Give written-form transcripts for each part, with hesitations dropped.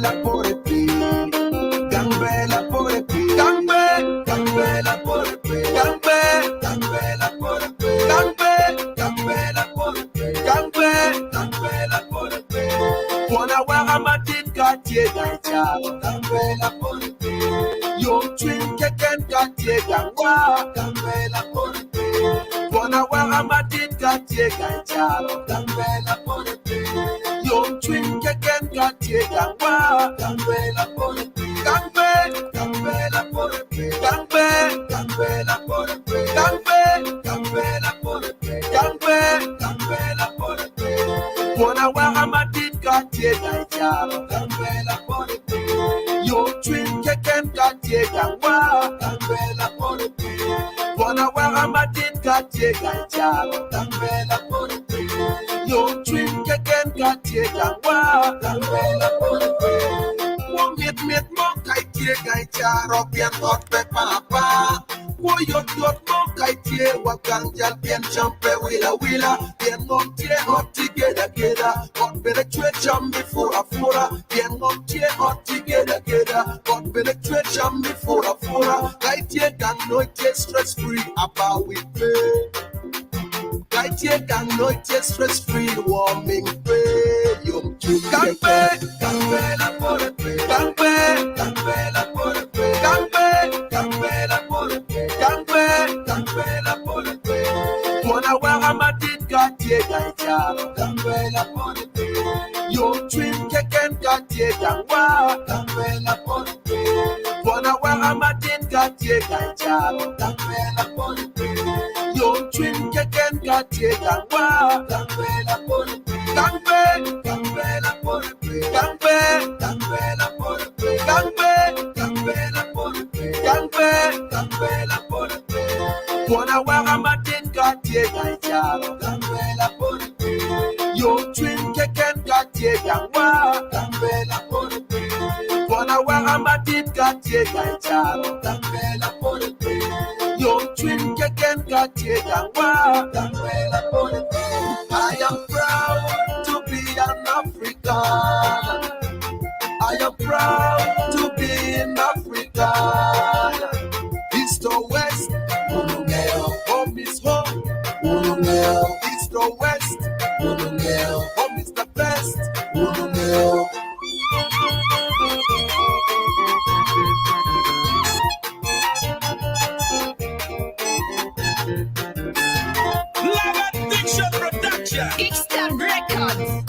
lapore pe. Gang ber lapore pe. Gang ber, gang ber lapore pe. Gang ber, gang ber lapore pe. Gang ber, gang ber lapore pe. Gang ber, gang ber lapore pe. Kwon awaka madit ka tye gang caro. Gang ber lapore pe. Yomcwiny keken ka tye gangwa. Gang ber lapore pe. Kwon awaka madit ka tye gang caro. Gang ber lapore pe. Yomcwiny keken ka tye gangwa. Gang ber lapore pe. Gang ber, gang ber lapore pe. Gang ber, gang ber lapore pe. Gang ber, gang ber lapore pe. Gang ber, gang ber lapore pe. Kwon awaka madit ka tye gang caro. Gang ber lapore pe. Yomcwiny keken ka tye gangwa. Gang ber lapore pe. Kwon awaka madit ka tye gang caro. Gang ber lapore pe. Yomcwiny keken ka tye gangwa. Gang ber lapore pe. Kwo mit mit mo ka itye gang caro pien ot pe par apar. Kwo yot yot mo ka itye wa gang jal pien cam pe wil awila. Pien ngom tye ot ti gedo ageda. Ot bene cwe cam mi puro apura. Pien ngom tye ot ti gedo ageda. Ot bene cwe cam mi puro apura. Ka itye gang nongo itye stress free aba wi pe. Ka itye gang nongo itye stress free warming pe yomcwiny Gang pe, gang pe lapore pe. Gang pe, gang pe lapore pe. Gang pe, gang pe lapore pe. Gang pe, gang pe lapore pe. Kwon awaka madit ka tye gang caro. Gang pe lapore pe. Yomcwiny keken ka tye gangwa. Gang pe lapore pe. Kwon awaka madit ka tye gang caro. Gang pe lapore pe. Yomcwiny keken ka tye gangwa. Gang pe lapore pe. Gang pe, gang pe lapore pe. Gang pe, gang pe lapore pe. Gang pe, gang pe lapore pe. Gang pe, gang pe lapore pe. Kwon awaka madit ka tye gang caro. Gang pe lapore pe. Yomcwiny keken ka tye gangwa. Gang pe lapore pe. Kwon awaka madit ka tye gang caro. Gang pe lapore pe. Yomcwiny keken ka tye gangwa. Gang pe lapore pe. I am proud to be an African. I am proud to be an African. East or west, home is home. East or west, home is the best. Live Addiction Production. Eastern Records.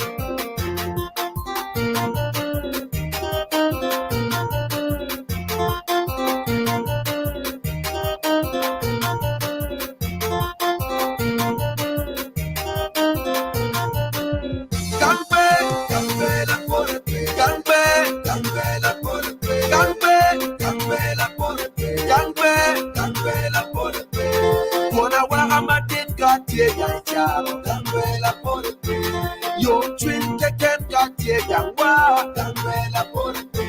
Gang ber, gang ber lapore pe. Gang ber, gang ber lapore pe. Gang ber, gang ber lapore pe. Gang ber, gang ber lapore pe. Kwon awaka madit ka tye gang caro. Gang ber lapore pe. Yomcwiny keken ka tye gangwa. Gang ber lapore pe.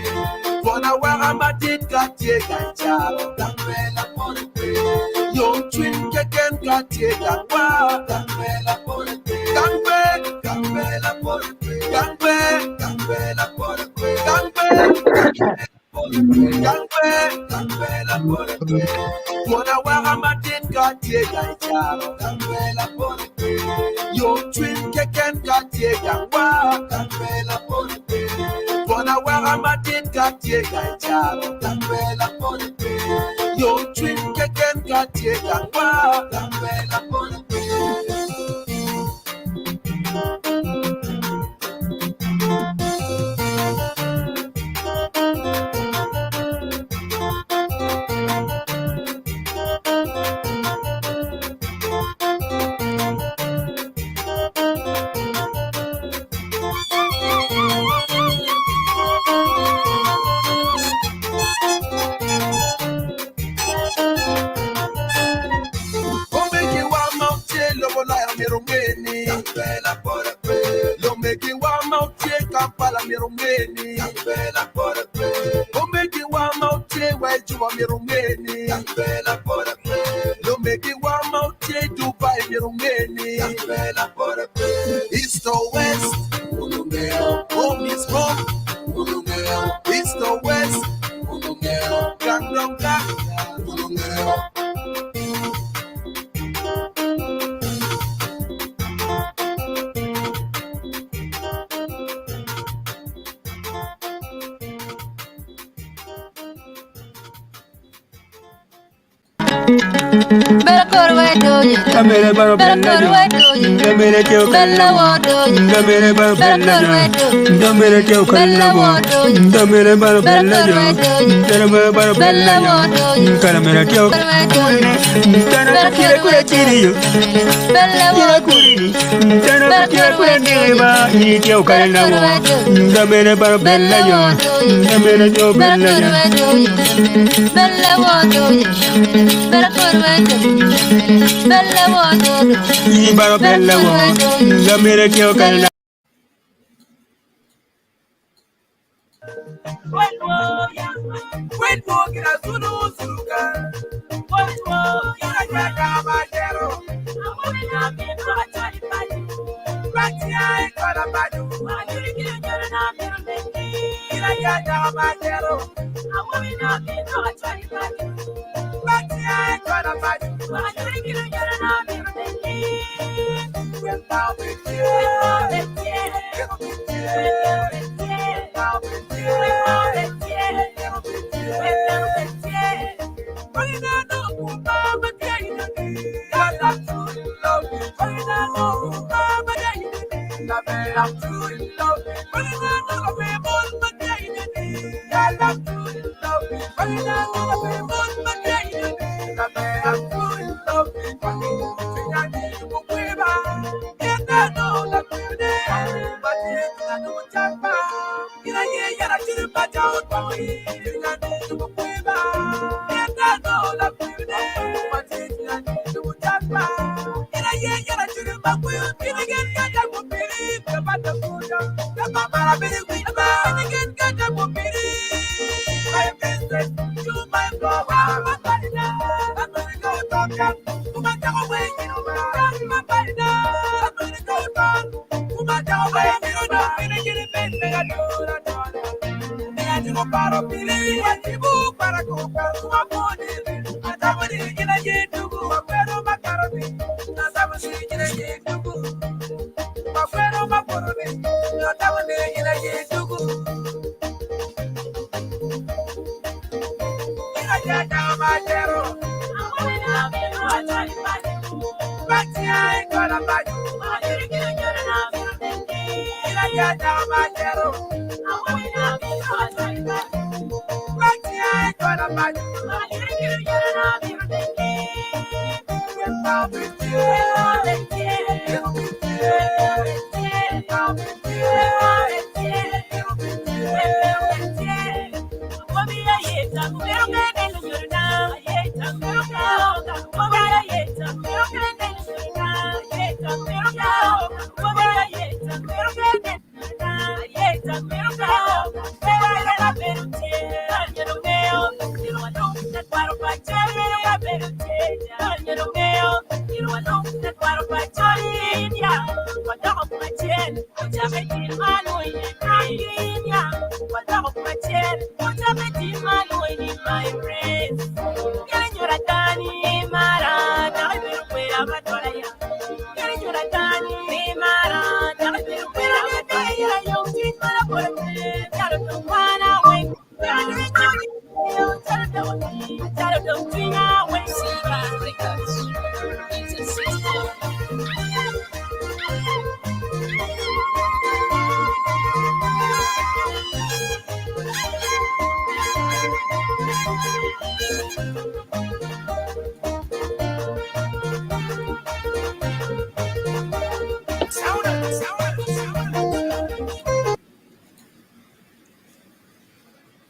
Kwon awaka madit ka tye gang caro. Gang ber lapore pe. Yomcwiny keken ka tye gangwa. Gang ber lapore pe. Gang ber, gang ber lapore pe. Gang ber, gang ber lapore pe. Gang ber, gang ber lapore pe. Gang ber, gang ber lapore pe. Kwon awaka madit ka tye gang caro. Gang ber lapore pe. Yomcwiny keken ka tye gangwa. Gang ber lapore pe. Kwon awaka madit ka tye gang caro. Gang ber lapore pe. Yomcwiny keken ka tye gangwa. Gang ber lapore pe. Omegiwa ma wutye i lobo Ulaya myero wunge ni Lumegiwa ma wutye i Kampala myero wunge ni Omegiwa ma wutye wa i Juba myero wunge ni Lumegiwa ma wutye i Dubai myero wunge ni East or West, home is home.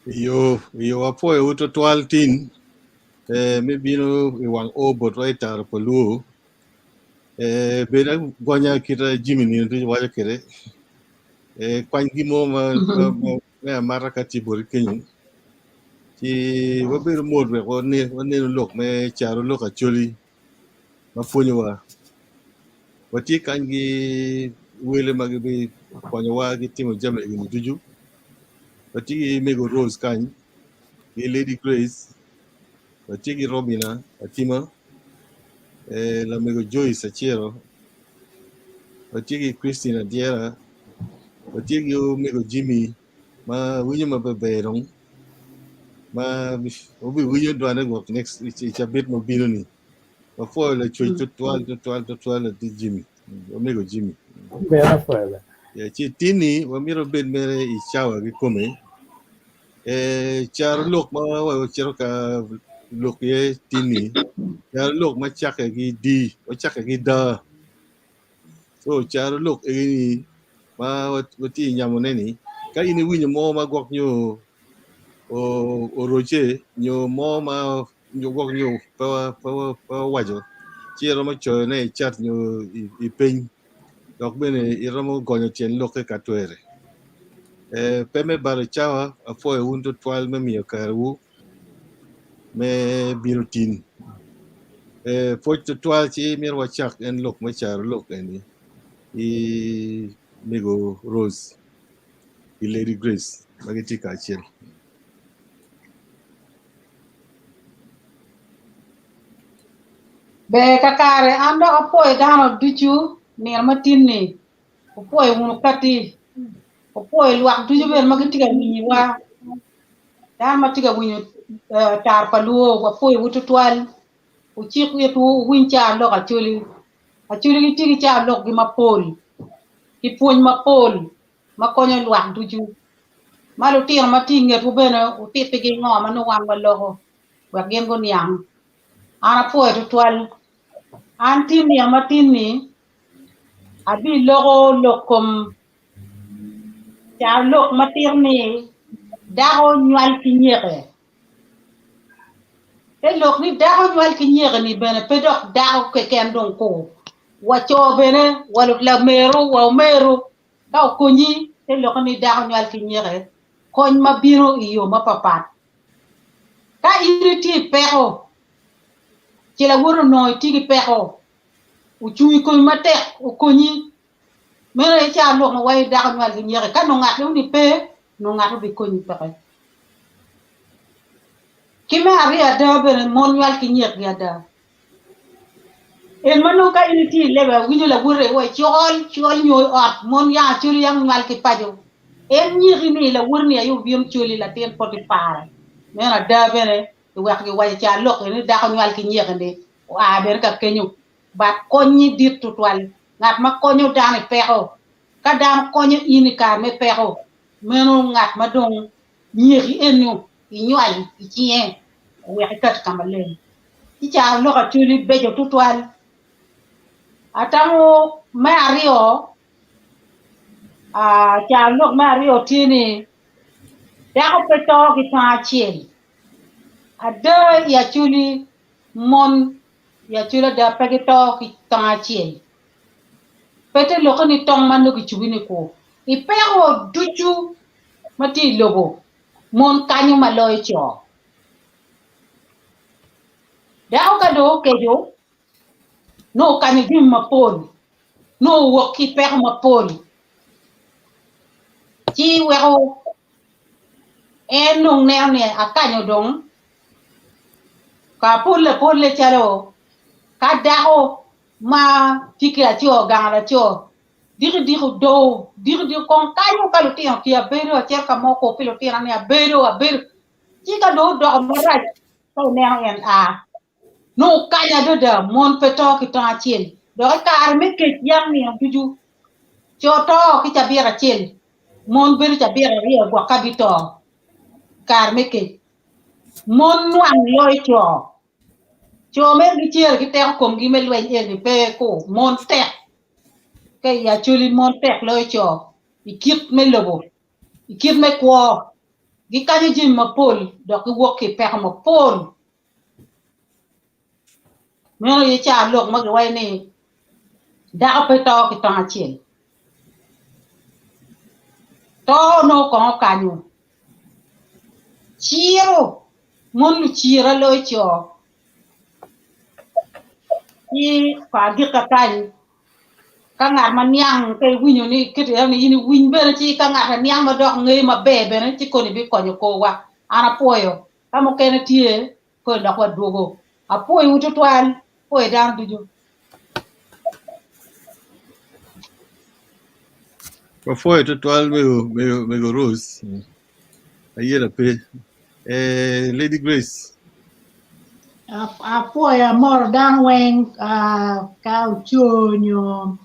Iyo, iyo apwoyowu twatwal tin eh, me bino i wang o botwa i taro pa luo. Eh, bed agonya kita Jimmy nino ducu waco kwede. Eh, kwany gin mo ma, ma, ma, me amata ka tye boti kenyo. Ci wabedo mot wek wanenu lok me caro lok Acholi ma pwonyowa. Watye kany ki wele ma gibikonyowa ki timo jami eni ducu. Watye ki Mego Rose kany, ki Lady Grace, watye ki Robina Atima, eh, lamego Joyce Acero, watye ki Christine Adyera, watye ki omego Jimmy ma winyo maber dong. Ma obiwinyo dwane gwok next i cabit ma bino ni. Wapwoyo lacwec tutwal tutwal tutwal latic Jimmy. Omego Jimmy. Bene apwoyo bene. Yeah, ci tini wamito wabed mere i cawa kikome. Eh, caro lok ma wacito ka lok iye tini, caro lok ma cakke ki D, wacakke ki da. So caro lok eni ma watye i nyamone ni, ka in iwinyo mo ma gwok nyo oroce nyo mo ma nyo gwok nyo pe wawaco, ci iromo coyone i cat nyo i peny dok bene iromo gonyo tyen lokke ka twere. Pe me balo cawa, apwoyo wun tutwal me miyo karewu me bino tin. Pwoc tutwal ci myero wacak en lok me caro lok eni i mego Rose ki Lady Grace ma gitye kacel. Ber kakare an dok apwoyo dano ducu nino ma tin-ni, opwoyo wunu kati, opwoyo lwak ducu bene ma gitye ka winyowa, dano ma tye ka winyo tar pa luo wapwoyowu tutwal, wucik itwu wuwiny ca lok acholi, acholi gitye ki ca lokgi mapol ki pwony mapol ma konyo lwak ducu. Ma lutino ma tye i ngetwu bene wutittigi ngo ma nongo wan waloko wek gin guniang. An apwoyo tutwal. An tin nino matin-ni abiloko lok kom carolok matito ni dako nywal ki nyeke. Te lok ni dako nywal ki nyeke-ni bene pe dok dako keken dong kur, wa co bene, wa lameru, wa omeru ka okonyi te lokke ni dako nywal ki nyeke, kony ma bino i yo mapapat. Ka in itye i peko, ci lawoti onongo itye ki peko, ocung i komi matek okonyi, meno aye ca lok ma waco ni dako nywal ki nyeke. Ka nongo ngat moni pe, nongo ngat ma bikonyi peke. Ki me aryo ada bene mon nywal ki nyekgi ada. En ma nongo ka in itye i lebe awinyo lawote wa icol col nyo i ot mon yang acoli yang nywal ki paco. En nyeki ni lawote ni aye obin coli latin Potipar. Meno ada bene iweko giwaco ca lok eni ni dako nywal ki nyeke ni oa bene ka kenyo but konyi dit tutwal ngat ma konyo dano i peko ka dano konyo in i kare me peko meno ngat ma dong nyeki eno inywal i cinge owek iket ka maleng. Ci caro lok acholi beco tutwal. Atamo me aryo, caro lok me aryo tye ni dako pe to ki tong acel. Ada i acholi mon i acholi ada pe gito ki tong acel. Pe te lokke ni tong ma nongo kicubi ni kur. I peko ducu ma tye i lobo, mon kanyo ma loyo co. Dako ka dong okeco, nongo okanyo jami mapol, nongo owok ki i peko mapol, ci weko en dong neno ni akanyo dong ka polle polle calo ka dako ma tye ki laco gang laco diki diki odo diki diki kong kanyo ka lutino tye abedo acito ka mo kop pi lutino ni abedo abedo ci ka dong odoko marac ka oneno en a nongo okanyo adada mon pe to ki tong acel dok i kare me kec yam nino ducu co to ki cabit acel mon bedo cabit aryo gwok ka bito i kare me kec mon nwang loyo co Co mere gicere ki teko komgi me lweny eni pe ku mon tek ka i Acholi mon tek loyo co i kit me lobo i kit me kwo gikanyo jami mapol dok giwok ki i peko mapol meno aye ca lok ma giwaco ni dako pe to ki tong acel to nongo kong okanyo ciro Mon lucira loyo co ci pa agikka kany ka ngat ma niang ka iwinyo ni kiti eno ni in iwiny bene ci ka ngat aniang ma dok ngeyo maber bene ci koni bikonyo korwa. An apwoyo ka mukene tye koni dok wadwogo. Apwoyowu tutwal, apwoyo dano ducu. Wapwoyo tutwal mego Rose, ayela pe. Eh, Lady Grace. Apwoyo amoro dano weng ka oco nyo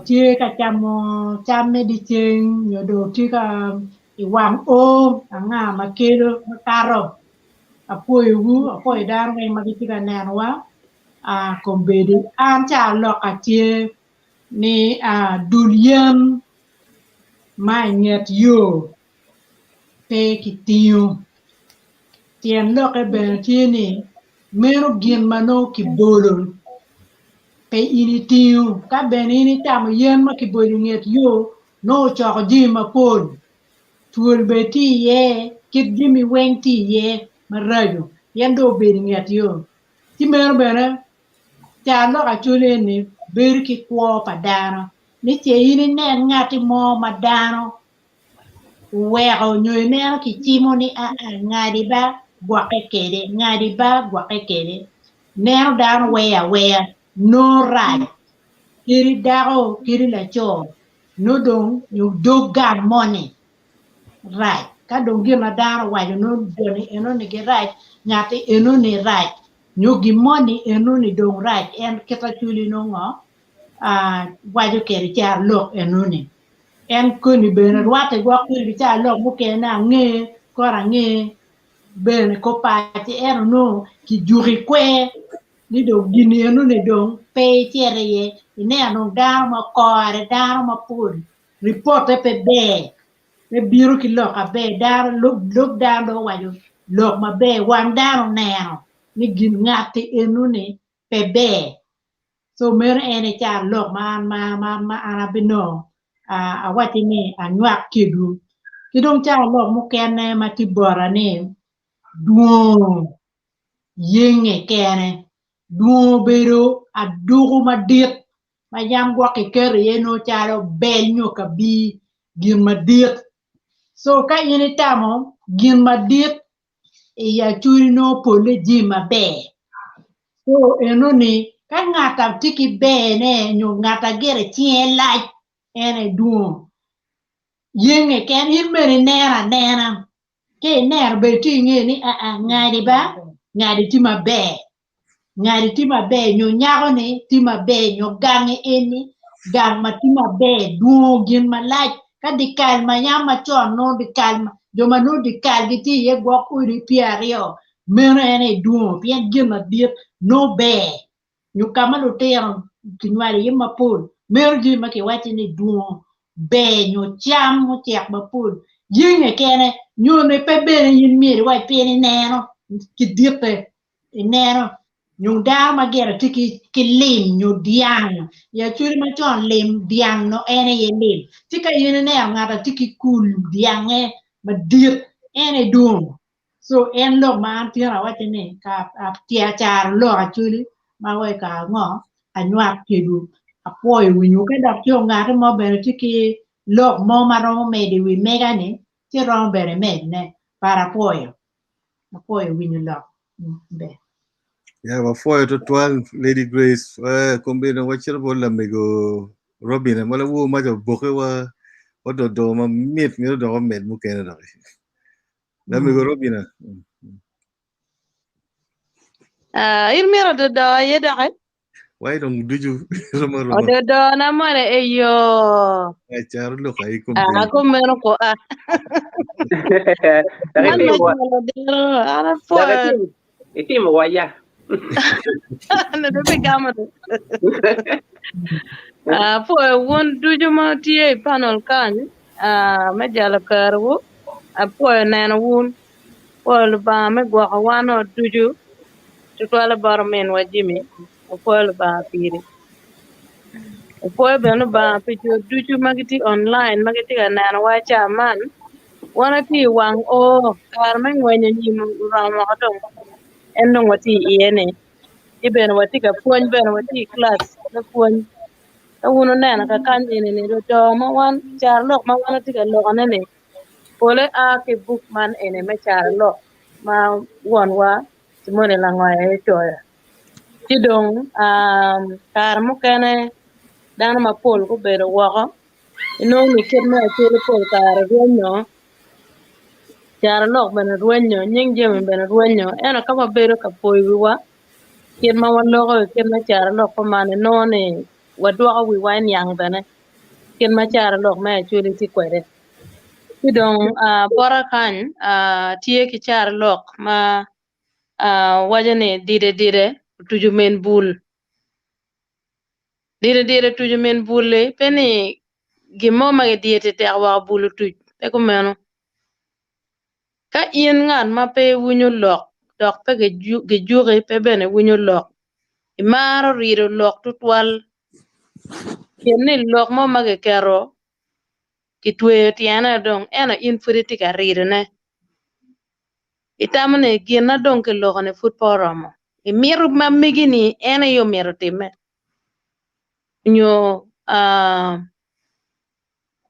tye ka camo cam me dyeceng nyo dong tye ka i wang oo anga ma kelo makato apwoyowu apwoyo dano weng ma gitye ka nenowa kombeddi an ca aloka tye ni dul yen ma inget yo pe kitingo. Tyen lokke bene tye ni meno gin ma nongo kibolo pe in itingo. Ka bene in itamo yen ma kibolo i nget yo nongo ocoko jami mapol, twol bene tye iye, kit jami weng tye iye maraco pien dong obedo i nget yo. Ci meno bene car lok acoli eni bedo ki kwo pa dano ni ce in inen ngati mo ma dano oweko nyo ineno kicimo ni aa ngadi ba gwokke kede ngadi ba gwokke kede neno dano weyo aweya nongo rac kadi dako kadi laco nongo dong nyo dog gang moni rac ka dong gin ma dano owaco nongo joni enoni girac ngati enoni rac nyo gin moni enoni dong rac en kit acwali nongo waco kwede carolok enoni. En koni bene rwatte gwok kwede ki carolok mukene ange kore ange bene kor paci ento nongo kijuko i kwer ni dong gini enoni dong pe icit iye ineno dong dano ma kore dano mapol ripotte pe ber pe bino ki lok aber dano lub dano dong owaco lok maber wang dano oneno ni gin ngatti enoni pe ber. So meno en aye carolok ma an ma an abinongo awacci ni anywak kedwu. Ki dong carolok mukene ma tye bota ni dwongo yenge kene. Dwongo obedo aduku madit ma yam gwok kiketo iye nongo calo bel nyo kabir gin madit. So ka in itamo gin madit i acwali nongo polle jami maber. So enoni ka ngat a tye ki berne nyo ngat a gire cinge lac en aye dwongo yenge keken in bene ineno anena ka ineno bene ci ingeyo ni aa ngadi ba ngadi tye maber ngadi tye maber nyo nyako ni tye maber nyo gangi eni gang ma tye maber dwongo gin malac ka dyekal ma yam macon nongo dyekal jo ma nongo dyekal gitye iye gwok odi pyeraryo meno en aye dwongo pien gin madit nongo ber nyo ka ma lutino kinywalo iye mapol meno jami ma kiwaco ni dwongo ber nyo cam mucek mapol yenge kene nyo ni pe bene in myero iwac pien ineno ki ditte ineno nyo dano ma gire tye ki lim nyo dyang i acholi macon lim dyang no en aye lim ci ka in ineno ngat a tye ki kul dyange madit en aye dwong so en lok ma an tyen awaco ni ka caro lok acholi ma wek ango anywak kedwu apwoyo winyo ka dok ci ngat mo bene tye ki lok mo ma romo medo i wi mega ni ci romo bene medone par apwoyo. Apwoyo winyo lok ber. Ya wapwoyo tutwal Lady Grace. Eh, kombeddi wacito bot lamego Robin ma lawor maca oboke wa ododo ma mit mito dok omed mukene doki. Lamego Robina. Ah, in myero ododo aye doki. Wai dong ducu rom aroma. Ododo na mone eyo. Ai caro lok ai Ah, kombe. kumeno ko ah. Dok Man itimo wa macalo diro an dok apwoyo. itimo itimo waya. Nede pe gamo do. Ah, apwoyo wun ducu ma tye i panel kany ah, me jalo kerowu. Apwoyo neno wun. Apwoyo Lubanga me gwoko wan o ducu, tutwalle bot ominwa Jimmy. Apwoyo Lubanga piri. Apwoyo bene Lubanga pi jo ducu ma gitye online ma gitye ka nenowa i cawa man. Wan watye i wang o, kare me ngwenyo nyim oromo woko dong, en dong watye iye-ni. Ci bene watye ka pwony bene watye i kilac me pwony. Ka wun wuneno kakany eni-ni, ludongo ma wan, carolok ma wan watye ka lokone-ni, Pole a ki i buk man eni me carolok ma wonwa Cimoni Langoya aye ocoyo. Ci dong kare mukene dano mapol gubedo woko inongo ni kit me acwali pol kare rwenyo. Carolok bene rwenyo, nying jami bene rwenyo. Ento ka wabedo ka poyo wiwa kit ma waloko i kit me carolok kuman, inongo ni wadwoko wiwa i niang bene kit ma carolok me Acholi tye kwede. Ci dong bota kany tye ki carolok ma waco ni dide dide otuco min bul. Dide dide otuco min bul-li pe ni gin mo ma kidiyo tetek weko bul otuc, pe kumeno. Ka in ngat ma pe iwinyo lok dok pe gijuki pe bene iwinyo lok, imaro rido lok tutwal pien ni lok mo ma kiketo kitweyo tyene dong ento in pud itye ka ridone. Itamo ni gin na dong kiloko-ni pud pe oromo. Imito ma megi-ni en aye omyero otimme nyo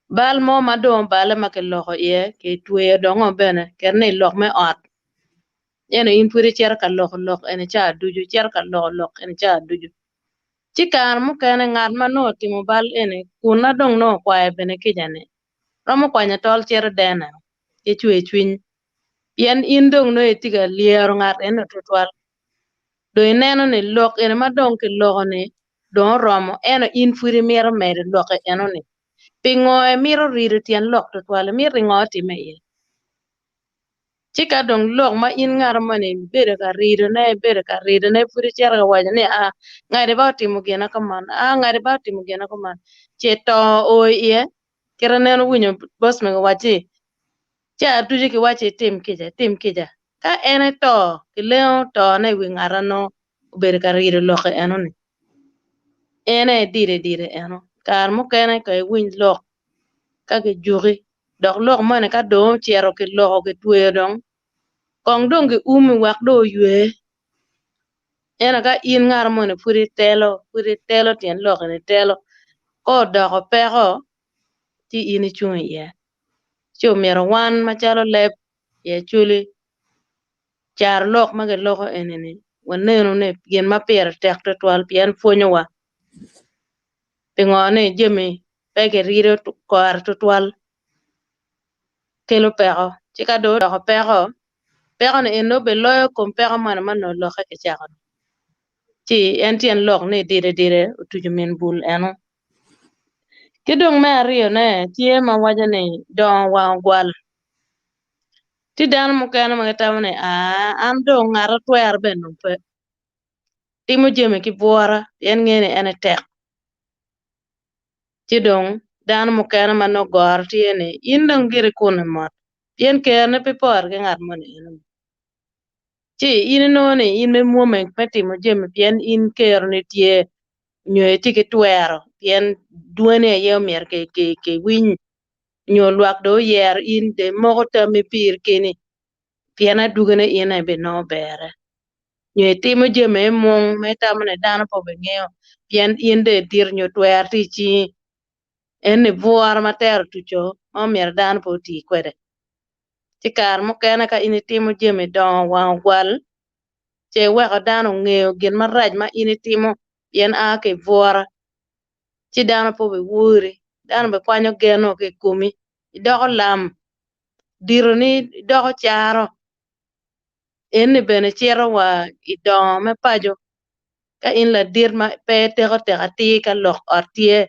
bal mo ma dong obale ma kiloko iye kitweyo dongo bene ket ni lok me ot ento in pud icito ka loko lok eni cawa ducu icito ka loko lok eni cawa ducu. Ci kare mukene ngat ma nongo otimo bal eni kun na dong nongo okwayo bene kica-ni romo kwanyo tol cito dene ki cwercwiny pien in dong nongo itye ka lyero ngat eno tutwal. Dong ineno ni lok eni ma dong kiloko-ni dong oromo ento in pud imito medo lokke eno-ni. Pingo imito rido tyen lok tutwal? Imito ngo otimme iye? Ci ka dong lok ma in ngat moni ibedo ka ridone, ibedo ka ridone pud icito ka waco ni aa ngati ba otimo gina kuman, aa ngati ba otimo gina kuman, ce to o iye kit aneno winyo boss mego wacci ca ducu kiwacci itim kica, itim kica. Ka en eto, kilengo tone i wi ngat a nongo obedo ka rido lokke eno-ni. En aye dire dire eno. Kare mukene ka iwiny lok ka kijuki dok lok moni ka dong ocito kiloko kitweyo dong kong dong kiumi wek dong oywe. Ento ka in ngat moni pud itelo, pud itelo tyen lok eni itelo ka odoko peko ci in icung iye. Ci omyero wan macalo leb i Acholi carolok ma giloko eni-ni wanenu ni gin ma pire tek twatwal pien pwonyowa pingo ni jami pe kirido kore twatwal kelo peko ci ka dong odoko peko, peko-ni eni nongo biloyo kom peko moni ma onongo olokke kicako-ni ci en tyen lok ni dire dire otuco min bul eno. Ki dong me aryone tye ma waco ni dongo wang ogwal. Tye dano mukene ma gitamo ni aa an dong ngat atwero bene dong pe timo jami ki bwura pien ngeyo ni en etek. Ci dong dano mukene ma nongo goro tye ni in dong giri kune mot pien kerone pe pore ki ngat moni enoni. Ci in inongo ni in me mwome me timo jami pien in keroni tye nyo itye ki twero pien dwani aye omyero kiwiny nyo lwak dong oyero in dong imoko tammi piri keni pien adwogine in aye ibinongo berre. Nyo itimo jami me mung ma itamo ni dano pe obingeyo pien in dong idito nyo twero tye i cingi. Eni bwura ma tero tuco ma omyero dano pe oti kwede. Ci kare mukene ka in itimo jami dongo wang ogwal ce iweko dano ongeyo gin marac ma in itimo pien a ki i bwura ci dano pe obiwori, dano bikwanyo geno ki i komi idoko lam, ditoni idoko caro. Eni bene cito wa i dongo me paco ka in ladit ma pe iteko tek atir ka lok ot tye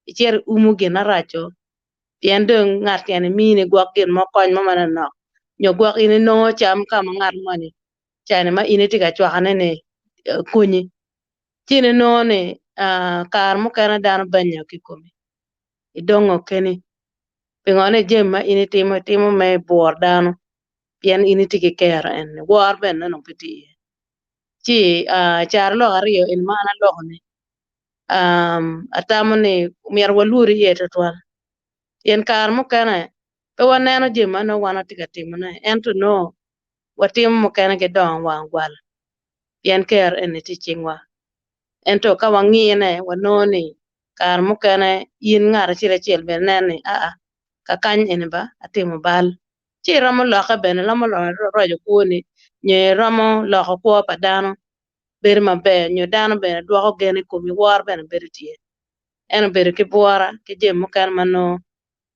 icito iumo gin maraco pien dong ngat eni mini gwok gin mo kony mo manonok nyo gwok in inongo cam ka ma ngat moni cani ma in itye ka cwakone ni konyi ci in inongo ni kare mukene dano benyo ki i komi idongo keni pingo ni jami ma in itimo itimo me bwuro dano pien in itye ki kero eni woro bene nongo pe tye iye ci carolok aryo eni ma an aloko ni atamo ni myero walwor iye twatwal pien kare mukene pe waneno jami ma nongo wan watye ka timone ento nongo watimo mukene ki dongo wang ogwal pien kero eni tye i cingwa ento ka wangine wanongo ni kare mukene in ngat acel acel bene inen ni aa kakany eni ba atimo bal ci iromo lokke bene romo roco kwoni nyo iromo loko kwo pa dano bedo maber nyo dano bene dwoko gen i komi woro bene bedo tye. En obedo ki bwura ki jami mukene ma nongo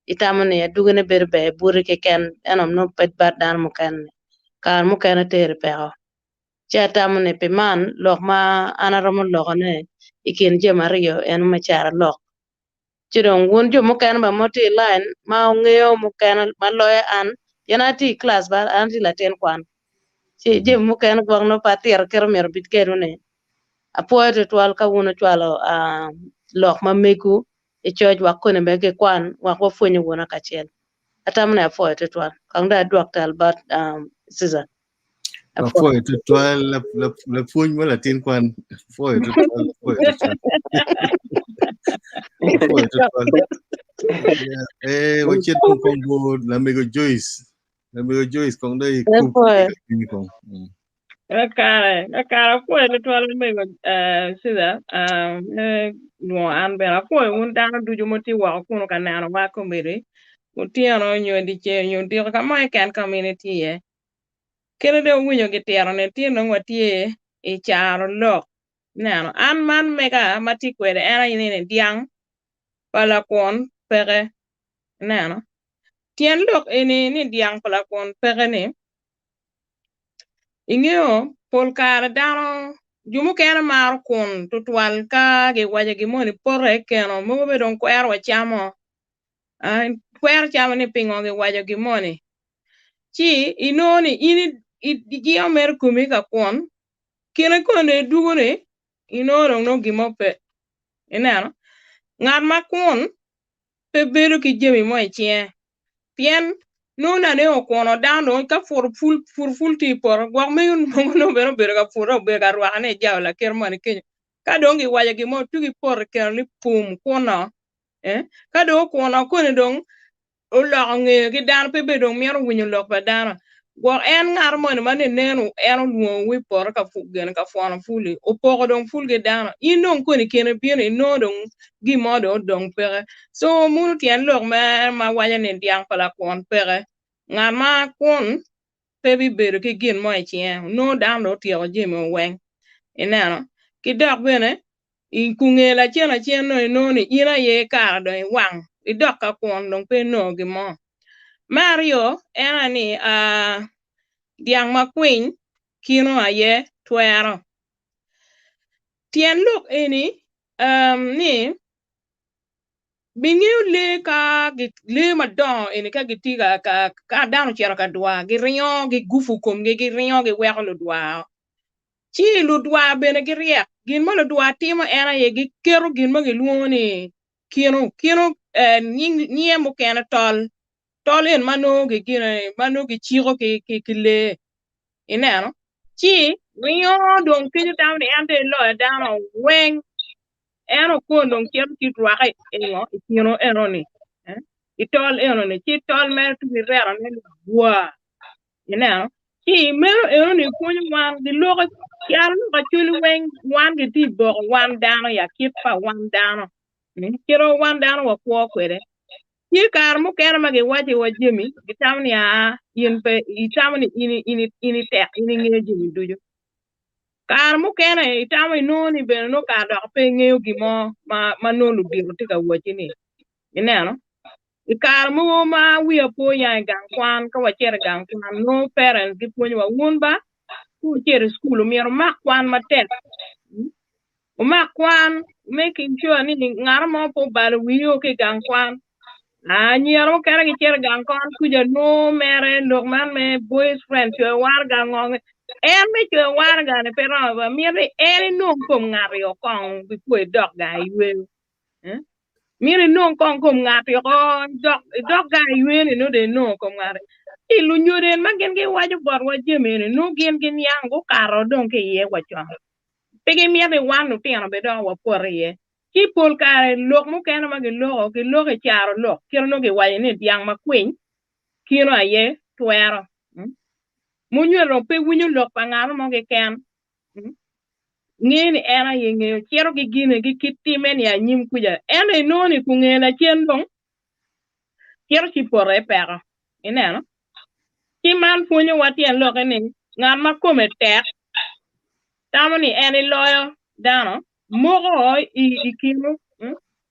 itamo ni adwogine bedo ber i buti keken ento nongo pe bat dano mukene-ni, kare mukene teri peko. Ci atamo ni pi man lok ma an aromo lokone i kin jami aryo eno me carolok. Ci dong wun jo mukene bene ma wutye i line ma wungeyo mukene ma loyo an pien an atye i class ba an atye latin kwan ci jami mukene gwok nongo pe atito kit myero obed kwede ni apwoyo tutwal ka wun wucwalo lok ma megu i coc wek koni bene gikwan wek wapwonye wunu kacel. Atamo ni apwoyo tutwal. Kong dong adwok tal bot Caesar. Apwoyo tutwal lapwony ma latin kwan. Apwoyo tutwal, apwoyo tutwal. Apwoyo tutwal. Eh, wacit kong kong bo lamego Joyce. Lamego Joyce kong dong ikub Apwoyo. kong. Kakare, kakare apwoyo tutwal mego eh, Caesar, ah, me lwongo an bene. Apwoyo wun dano ducu ma tye woko kunu ka nenowa kombeddi, otyeno nyo dyeceng nyo odiko ka mo keken ka ma in itye iye. Kite dong wuwinyo gitito ni tye nongo watye i caro lok neno an man mega ma tye kwede en aye ni dyang pa lakwon peke ineno tyen lok eni ni dyang pa lakwon peke ni ingeyo pol kare dano jo mukene maro kun tutwal ka giwaco gin moni pote keno mogo bene dong kwero wa camo kwero camo ni pingo giwaco gin moni ci inongo ni in ijingo mere komi ka kun kine koni dong idwogo ni inongo dong nongo gin mo pe ineno ngat ma kun pe bedo ki jami mo i cinge pien nongo nane okuno dano dong ka puro pul puro pul tye i poto gwok mego nongo nongo bene obedo ka puro obedo ka rwakone i jaba lakite moni kenyo ka dong giwaco gin mo tugi poto keno ni pum kuno eh ka dong okuno koni dong oloko ngeye ki dano pe bedo dong mito winyo lok pa dano. Gwok en ngat moni ma ninen en olwongowu i poto ka gin ka pwono pul-li, opoko dong pul ki dano, in dong koni i kine bino inongo dong gin mo dong odong peke. So muno tyen lok me ma waco ni dyang pa lakwon peke. Ngat ma kwon pe bibedo ki gin mo i cinge, onongo dano dong otyeko jami weng. Ineno? Ki dok bene I kunge lacen acen nongo inongo ni in aye kara dong iwang idok ka kun dong pe inongo gin mo. Me aryo en aye ni dyang ma kwiny kino aye twero. Tyen lok eni ni bingeyo lee ka lee madongo eni ka gitye ka ka dano ocito ka dwar giringo gigufu komgi giringo giweko ludwar Ci ludwar bene giryek. Gin ma ludwar timo en aye giketo gin ma gilwongo ni kino. Kino nyinge mukene tol. Tol en ma nongo gigine ma nongo giciko ki lee. Ineno? Ci ringo dong kenyo tamo ni en dong eloyo dano weng. En okon dong cito ci rwake i ngo i kino enoni i tol enoni ci tol mere tugi retone ni bwa. Ineno? Ci meno enoni pwonyo wan giloko calo lok acoli weng wan gitye i boko wan dano ya kit pa wan dano. Kit ma wan dano wakwo kwede. Tye kare mukene ma giwaco iwa jami gitamo ni aa in pe itamo ni in in in itek in ingeyo jami ducu. Kare mukene itamo inongo ni bene nongo kare dok pe ingeyo gin mo ma ma nongo ludito tye ka wacci ni. Ineno? I kare mogo ma wiya po ya i gang kwan, ka wacito i gang kwan, nongo parents gipwonyowa, wun ba, ka wucito i cukul omyero wumak kwan matek. Wumak kwan, making sure ni ngat mo pe obalo wiu ki i gang kwan. Anyira mukene gicito i gang kwan kuca nongo mere lok man me boyfriend coyo waraga ngo en me coyo waraga ni pe romo ba mito ni en inong kom ngat-ti kong before idok gang iyweyo. Myero inong kong kom ngat-ti oko, idok gang iywe-ni nongo dong inongo kom ngat-ti. Ci lunyodo en ma gin giwaco botwa jami eni nongo gin giniang gukato dong ki iye wa con. Pe gimito ni wan lutino bene dok wapot iye. Ci pol kare lok mukene ma giloko, giloko i caro lok kit ma nongo giwaco ni dyang makwiny kino aye twero. Munywelo dong pe winyo lok pa ngat mo keken. Nge ni en aye ngeyo cito ki gine ki kit time ni anyim kuca. Ento inongo ni kunge lacen dong cito ci poto i peko. Ineno? Ci man pwonyowa tyen lokke ni ngat ma kome tek tamo ni en eloyo dano moko i kino.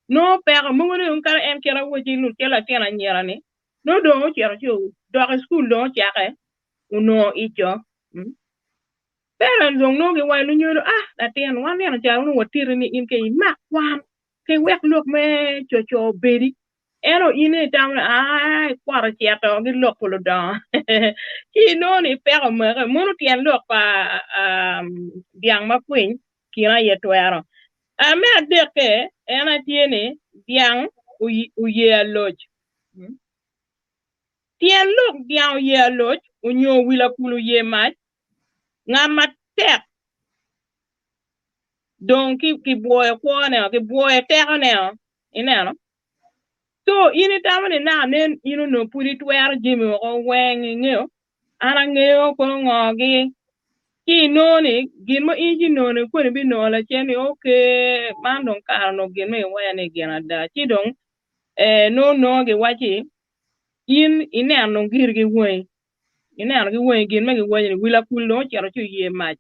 Nongo peko mogo ni dong kadi en kit awoci ki latin anyira ni nongo dong ocito ci odok i cukul dong ocake onongo ico. Parents dong nongo giwaco lunyodo ah latin wan nino ca onongo watiti ni in ke imak kwan ke iwek lok me coco obedi ento in itamo ni aa ikwoto cito ki lok pa ludongo ci inongo ni peko omake mono tyen lok pa dyang ma kwiny kine aye twero. Me adekke en aye tye ni dyang oye aloc. Tyen lok dyang oye aloc onyo wi lakul oye mac, ngat matek dong kibwoyo kwone-o, kibwoyo tekone-o, ineno? Co in itamo ni naka nen in onongo pud itwero jami woko weng ingeyo? An angeyo kono ngo-gi. Ci inongo ni gin mo in ci inongo ni koni ibinongo lacen ni ok man dong kare onongo gin ma iwaca ni gin ada. Ci dong eh nongo nongo giwacci in ineno dong giri ki wangi. Ineno ki wangi gin ma giwaco ni wi lakul dong ocito ci oye mac.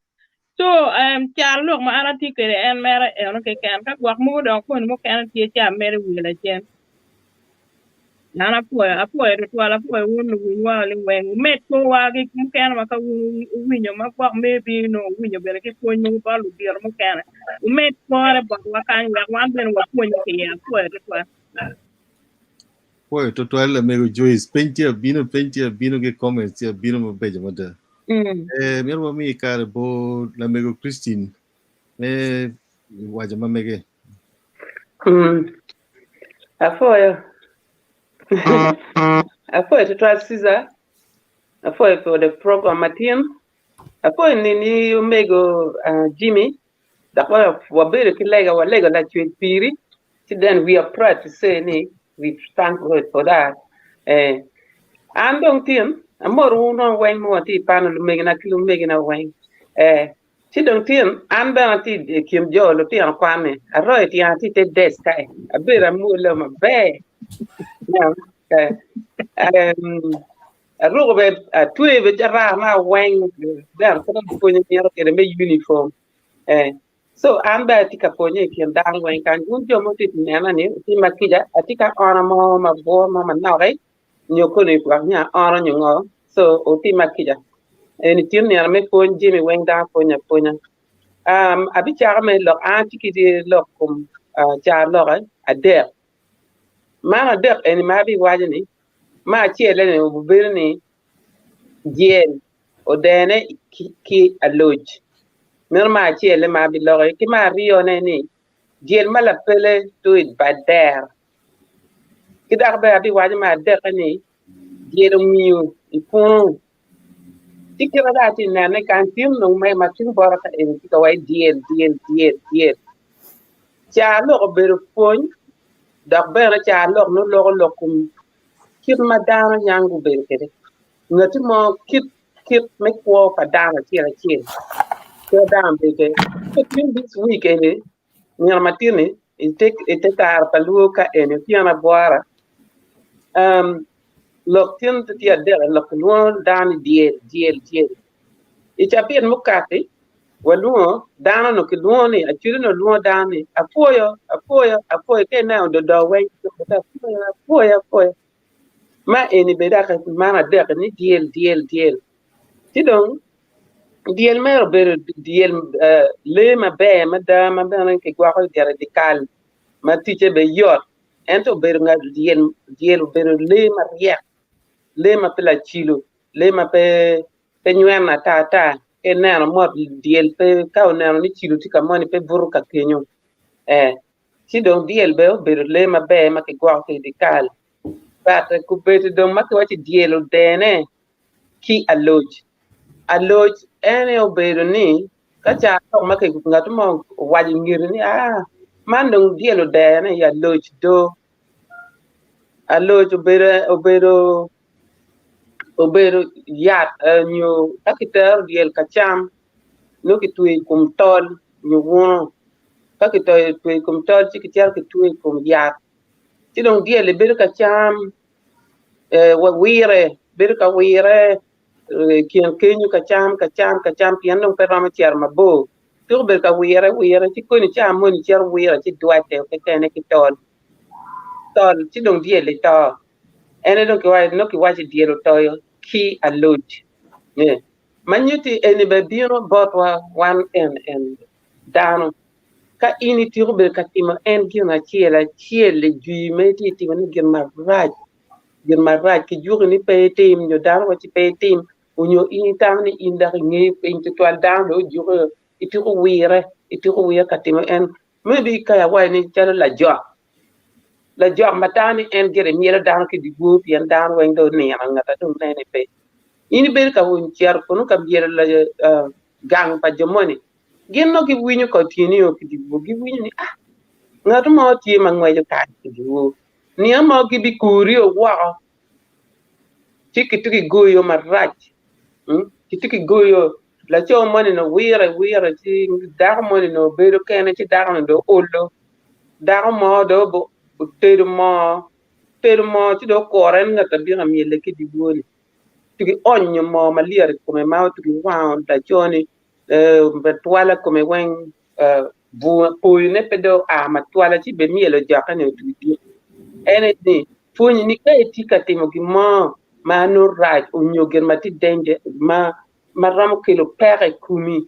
Co cal lok ma an atye kwede en mere eno keken ka gwok mogo dok koni mukene tye ci amedo i wiye lacen. An apwoyo apwoyo tutwal apwoyo wun luwinywa liweng wumed korwa ki mukene ma ka wun wuwinyo ma gwok maybe nongo wuwinyo bene ki pwony mogo bot ludito mukene wumed kore botwa kany wek wan bene wapwonye ki iye apwoyo tutwal. Pwoyo tutwal lamego Joyce peny tye abino peny tye abino ki comments tye abino mabeco mada. Eh, myero wami kare bo lamego Christine me waco ma mege. Apwoyo. Apwoyo tutwal Caesar. Apwoyo for the program matin. Apwoyo nini omego Jimmy dok wabedo ki lega walego lacwec piri ci then we are proud to say ni we thank God for that. Eh, an dong tin amoro wun dong weng ma watye i panel lumegina ki lumegina weng. Eh, ci dong tin an bene atye i kin jo lutino kwan-ni aroyo tyena atye i te desk kae abedo amwolo maber. Eh, aruko bene atweyo bene jarara weng dano pe dong pwonyo myero kwede me uniform eh so an bene atye ka pwonye i kin dano weng kany wun jo ma wutye ka nena ni wutim kica atye ka ono mo mabwor mo manok nyo koni wek nyo aono nyo ngo so wutima kica eni tin nino me pwony jami weng dano pwonyo apwonya um abicako me lok an atye ki lok kom carolokke adek man adek eni ma abiwaco ni Ma acelle-ni obedo ni dyel odene ki aloc. Meno ma acelle ma abiloko iye. Ki me aryone ni dyel ma lapele tye i bad dero. Ki dok bene abiwaco me adekke ni dyel omiyo i punu. Ci kit ma dong atye ka nene kany tin dong ma tung bota ka eni tye ka waci dyel dyel dyel dyel. Ca lok obedo pwony dok bene ca lok nongo loko lok kom kit ma dano niang gubedo kwede ngati mo kit kit me kwo pa dano acel acel kit ma dano bedo kwede. Tin this week eni nino matin-ni ite kare pa lwo ka eni otyeno abwora lok tin tye adek lok kilwongo dano ni dyel dyel dyel i cabit mukati walwongo dano nu kilwongo ni acwali nu lwongo dano ni apwoyo apwoyo apwoyo ka ineno ododo weng apwoyo apwoyo apwoyo ma eni bene dok man adek ni dyel dyel dyel ci dong dyel mere obedo dyel lee maber mada ma bene kigwoko i dyere dyekal ma ticce bene yot ento obedo ngat dyel dyel obedo lee maryek lee ma pe lacilo lee ma pe pe nyweno ata ata ka ineno mot dyel pe ka oneno ni cilo tye ka moni pe buto ka kenyo ee ci dong dyel bene obedo lee maber ma kigwoko ki i dyekal but kobedo dong ma kiwaco ni dyel odene ki aloc aloc en aye obedo ni ka ca lok ma ngat mo owaco i ngeti ni aa man dong dyel odene i aloc do aloc obedo obedo obedo yat nyo ka kitero dyel ka cam nongo kitweyo i kom tol nyo wuno ka kitweyo i kom tol ci kicito kitweyo i kom yat ci dong dyel-li bedo ka cam wire bedo ka wire i kin kenyo ka cam ka cam ka cam pien dong pe romo cito mabor tuk obedo ka wire wire ci koni ca moni cito wire ci dwatte kekene ki tol. tol ci dong dyel-li to. En aye dong kiwaco nongo kiwaco dyel otoyo ki aloc. Ma nyutti eni bene bino botwa wan en en dano. Ka in itiko bedo ka timo en gin acel acel-li jwi ma itye ka timone gin marac, gin marac kijuki ni pe itim nyo dano wacci pe itim onyo in itamo ni in dok ingeyo piny tutwal dano dong ojuki itiko wire, itiko wire ka timo en maybe ka awaco ni calo lajok, lajok ma tamo ni en gire myelo dano ki dyewor pien dano weng dong onino ngat a dong nene pe. In ibedo ka cito kunu ka myelo gang pa jo moni gin nongo giwinyo ka otyeno o ki dyewor giwinyo ni ah ngat mo tye ma ngweco kany ki dyewor nino mo gibikuri o woko ci kitye kigoyo marac kitye kigoyo laco moni ni wire wire ci dako moni ni obedo kene ci dako ni dong olo dako mo dong otedo moo otedo moo ci dong okure ni ngat abino myele ki dyewor ni ci gionyo moo malyet i kome ma ci giwango laco-ni matwala kome weng poyone pe dong oa matwala ci bed myel ojokke-ni otugi dit. En aye ni pwonyi ni ka itye ka timo gin mo ma nongo rac nyo gin ma tye danger ma romo kelo peko i komi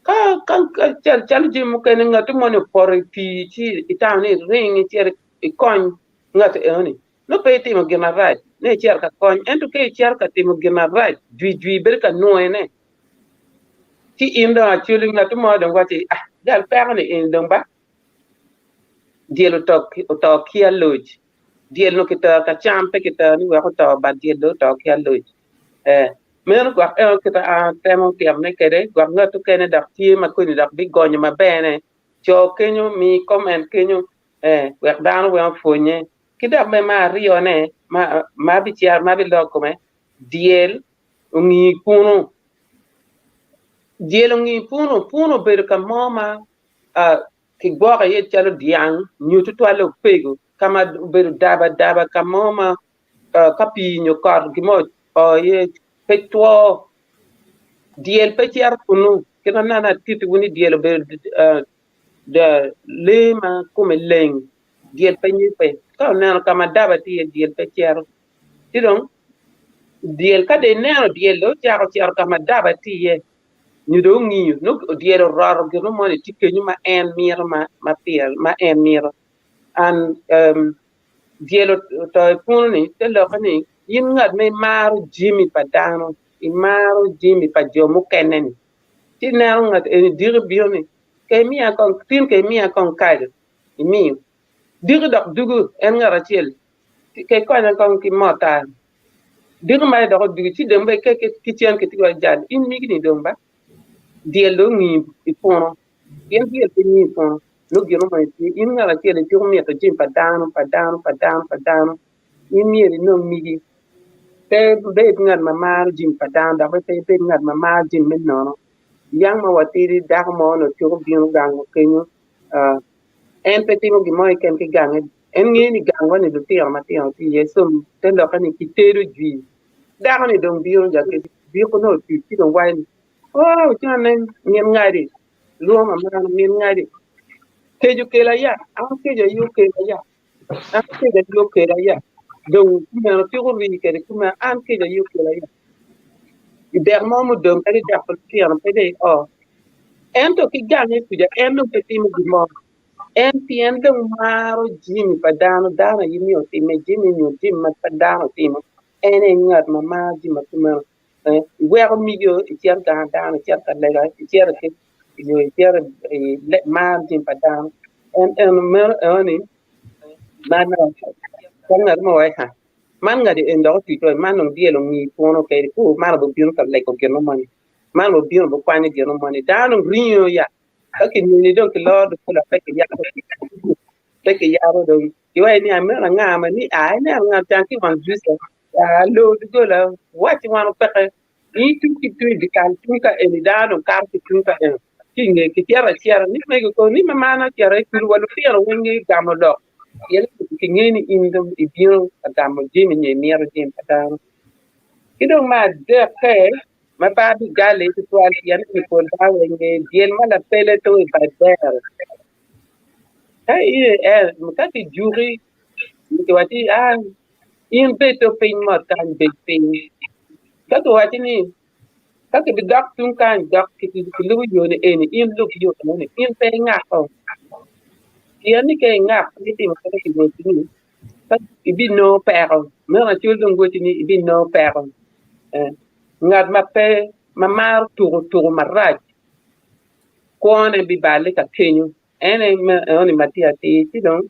calo jami mukene ngat moni opoto i pii ci itamo ni iring icit ikony ngat enoni nongo pe itimo gin marac ni icito ka kony ento ka icito ka timo gin marac jwijwi bedo ka nwoyone ci in dong actually ngat mo dong waci ah jal peko ni eni dong ba dyel oto ki aloc dyel nongo kitero ka cam pe kitero ni wek oto but dyel dong oto ki aloc ee meno gwok eno kit ma an atemo timone kwede gwok ngat mukene dok tye ma koni dok bigonyo maber-ne co kenyo mi comment kenyo ee wek dano weng opwonye ki dok bene me aryone ma bicito ma bilok kome dyel ongi kunu dyel ongi kunu kunu obedo ka mo ma kigwoko iye calo dyang nyo tutwalle opego ka ma obedo daba daba ka mo ma ka pii nyo kot gin mo oo iye pe two dyel pe cito kunu kit ma nene atittiwu ni dyel obedo lee ma kome leng dyel pe nyupe ka oneno ka ma daba tye iye dyel pe cito ci dong dyel ka dong ineno dyel dong ocako cito ka ma daba tye iye nyo dong ongiyo nongo dyel oroto gin moni tye kenyo ma en mito ma pire ma en mito and dyel oto i puno ni te lokke ni in ngat ma imaro jami pa dano imaro jami pa jo mukene ni ci ineno ngat eni diki bino ni ka imiya kong tin ka imiya kong kaco imiyo diki dok dugo en ngat acel ka ikonya kong ki moo tar diki mere dok odugo ci dong bene ki cen kitye wa jal in migi ni dong ba dyel dong ongi i puno pien dyel pe ngi i puno nongo gin mo tye in ngat acel ityeko mito jami pa dano pa dano pa dano pa dano in myero inong migi pe ibed ngat ma maro jami pa dano dok bene pe ibed ngat ma maro jami me nono yang ma watidi dako mo onongo tyeko bino gang kenyo en pe timo gin mo keken ki gange en ngeyo ni gangwa ni lutino matino tye iye so te lokke ni kitedo jwi dako ni dong bino ja biko nongo otuc ci dong waco ni oh cane min ngadi lwongo mamana min ngadi kec okela ya an kec aye okela ya an kec aye okela ya dong kumeno tyeko rii kwede kumeno an kec aye okela ya i dek mo mudong kadi dek pa lutino pe dong i oo ento ki gange kuca en dong pe timo gin mo en pien dong maro jami pa dano, dano aye myero otime jami nyo jami ma pe dano otimo en aye ngat ma maro jami ma kumeno iweko migi icito gang dano icito ka lega icito nyo icito i maro jami pa dano en eno meno enoni ka ngat mo owaci man ngat eni dok otuco man dong dyel ongi puno kede man obibino ka lego gin mo moni man obibino obikwanyo gin mo moni dano dong ringo ya ka kineni dong kiloro doggola pe kiyabo pe kiyabo dong kiwaco ni ameno anga ma ni a ineno ngat can ki wang dirisa alor doggola waci wan opeke in tung ki tung i dyekal tung ka eni dano dong kato ki tung ka eno ci i nge kicito acita ni mego kono ni mamana ocito i kulu wa lutino weng gamo lok pien kingeyo ni in dong ibino ka gamo jami nyo imito jami pa dano. Ki dong me adekke ma pe abigalle tutwal pien ni pol dano weng ngeyo dyel ma lapele to i bad dero. Ka in ka kijuki. Kiwaci ah in bed to piny mot kany bed piny. Ka kiwaci ni ka kibidok tung kany dok kilubo yo ni eni in lub yo enoni in pe ingako. Pien ni ka ingak pe itimo kaka kiwaci ni ka ibinongo peko. Meno acol dong waci ni ibinongo peko. Ngat ma pe ma maro tuko tuko marac kwone biballe ka kenyo. En aye enoni ma tye atir ci dong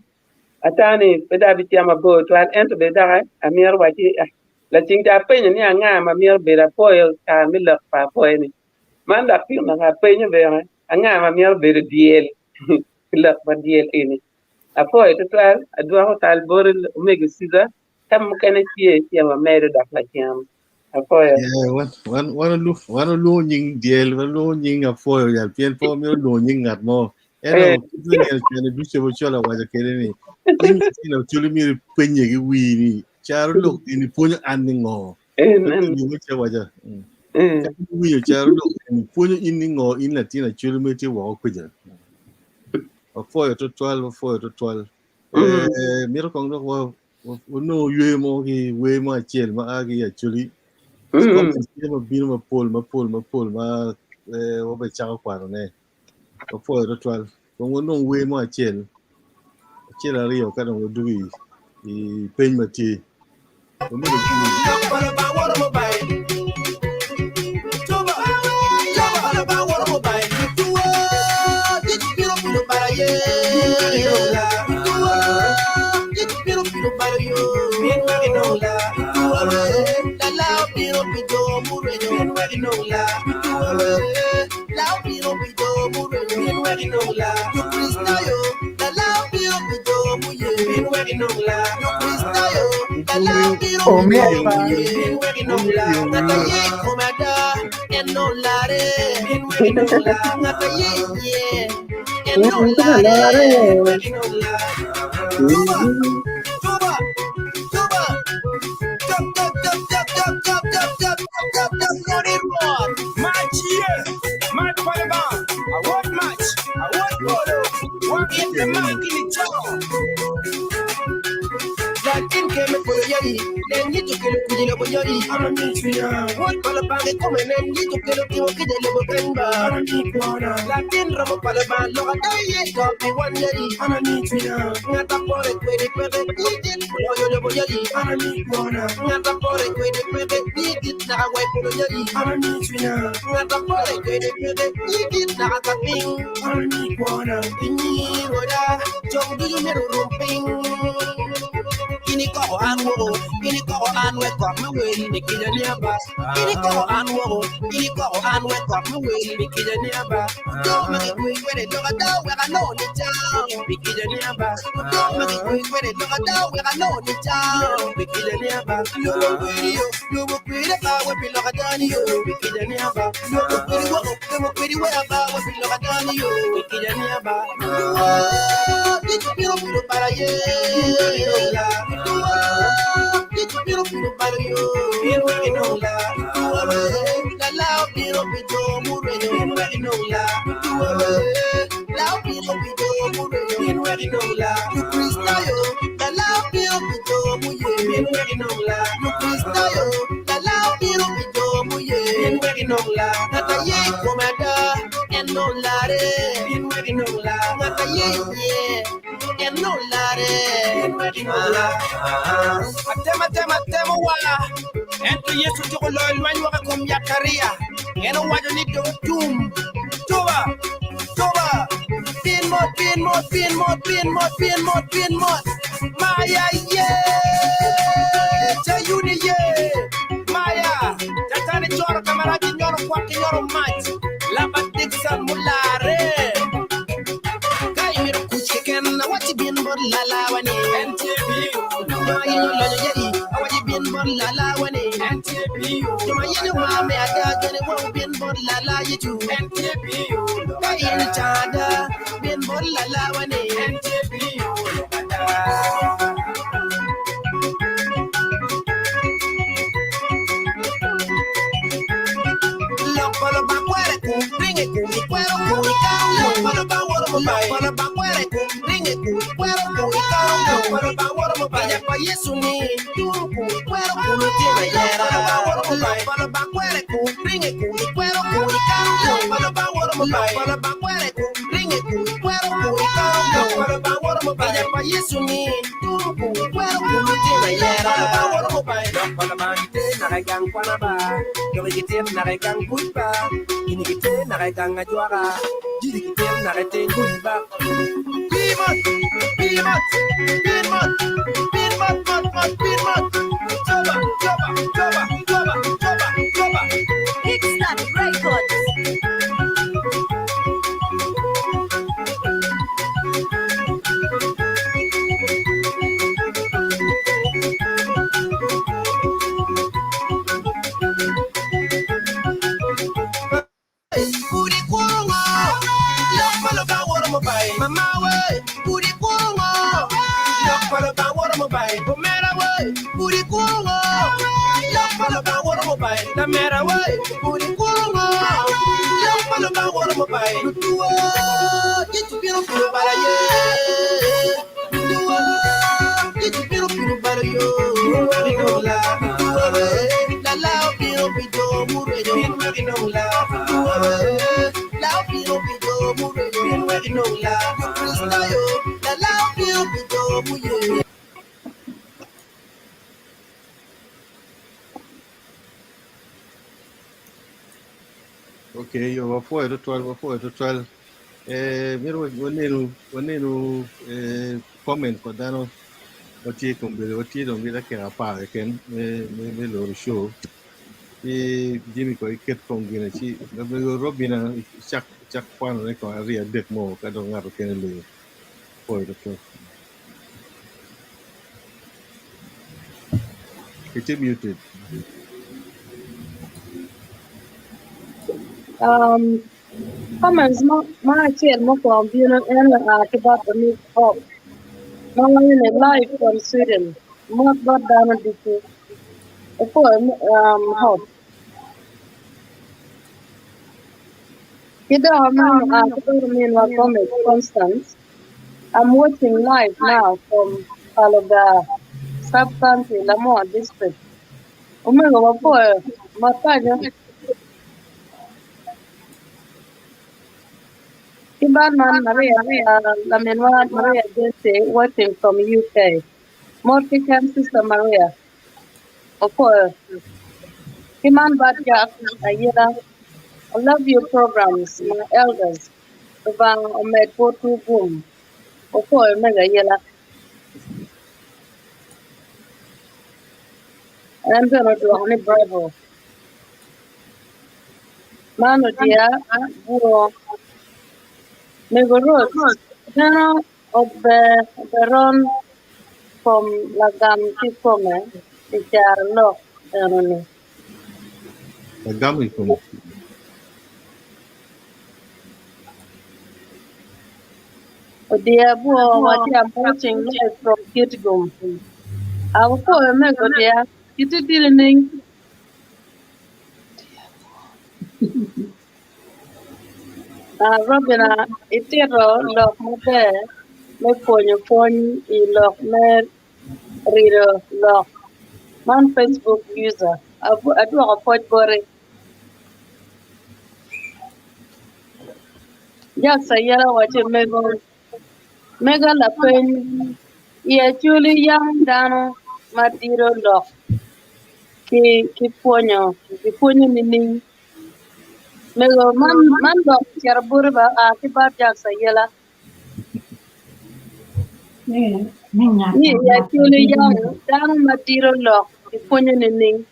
ata ni pe dong abicito mabor twal ento bene dok amito wacci laceng ca apenyo ni anga ma myero obed apwoyo kare me lok pa apwoyo ni man dok tin dok apenyo bene anga ma myero obedo dyel i lok pa dyel eni apwoyo tutwal adwoko tal boti omego Ciza ka mukene tye ci amedo dok lacen. Apwoyo. Yeah, wan wan wan olu wan olwongo nying dyel, wan olwongo nying apwoyo yal pien pe wamito lwongo nying ngat mo. Ento Eh. kit me neno cene Bishop Ochola owaco kwede ni in latin Acholi myero ipenye ki wii ni caro lok eni pwonyo an ni ngo. En en Gin ma ce waco. Mm. eh. Ka iwinyo caro lok eni pwonyo in ni ngo in latin Acholi ma itye woko kwija. Wapwoyo twatwal, wapwoyo twatwal. Mm. Eh, mito kong dok wa Onongo yweyo mo ki wer mo acel ma a ki i Acholi. Comments tye ma bino mapol mapol mapol ma wabecako kwanone. Wapwoyo twatwal. Kong wanong wer mo acel, acel aryo ka dong wadwogo i peny ma tye. Wamedo ki Yecu ni turu ku ikwero ku lutino ayera. Lok pa Lubanga kwere ku ringe ku ikwero ku ikano ku. Lok pa Lubanga woro mubai. Lok pa Lubanga kwere ku ringe ku ikwero ku ikano ku. Lok pa Lubanga woro mubai. Kica pa Yecu ni turu ku ikwero ku lutino ayera. Lok pa Lubanga woro mubai. Lok pa Lubanga gite naka i gang kwana ba, doki gitit naka i gang buc ba, gini gite naka i gang ajwaka, jiri gitit naka i teng gudi ba. Kickstart Records. Pud ikuro ngo? Lok pa Lubanga woro mubai. Mama we, pud ikuro ngo? Lok pa Lubanga woro mubai. Omera we, pud ikuro ngo? Lok pa Lubanga woro mubai. Lamera we, pud ikuro ngo? Lok pa Lubanga woro mubai. Lutuwa, Yecu bino piro bala ye. Lutuwa, Yecu bino piro bala yo. Lutuwa we, lala obino pi jo murwenyo. Lutuwa we, la obino pi jo murwenyo. Lukricitayo, lala obino pi jo muye. Okay, yo wapwoyo tutwal, wapwoyo tutwal. Eh, myero wanenu, wanenu eh, comment pa dano watye kombeddi, watye dong ki dakika apar keken me, me, me loro show. Ci Jimmy ko iket kong gine ci lamego Robina cak cak kwanone kong aryo adek mo ka dong ngato kene luyo. Pwoyo tutwal. Itye muted. Um, comments ma ma acel mukwongo bino en oa ki bot Amit Hope ma wange ni live from Sweden mot bot dano ducu. Opwoyo um, Hope. Ki dok man oa ki bot ominwa Gomez Constance. I'm watching live now from Kaloga sub-county, Lamua district. Omego wapwoyo ma paco. Ki bad man Maria, laminwa Maria Jesse watching from UK. Mot keken Sister Maria. Opwoyo. Ki man bad Jack Ayela. I love your programs, my elders. Lubanga omed botwu gum. Opwoyo mego Ayela. En bene odwoko ni bravo. Man odiya bwo. Mego Rose meno oberon kom lagam kikome i carolok eno-ni. Lagam i kome. Odiya bwo waci I'm watching live from Kitgum. Awapwoyo mego odiya kiti tye nining? Ah, Robina, itito lok maber me pwonyo pwony i lok me rido lok man Facebook user. Adwoko pwoc boti. Jack Ayela owaco mego, mega lapeny i Acholi yam dano ma dido lok ki ki pwonyo gipwonyo nining? Mego man man lok cito boti ba a ki bot Jack Ayela. Ni i Acholi yam dano ma dido lok gipwonyo nining?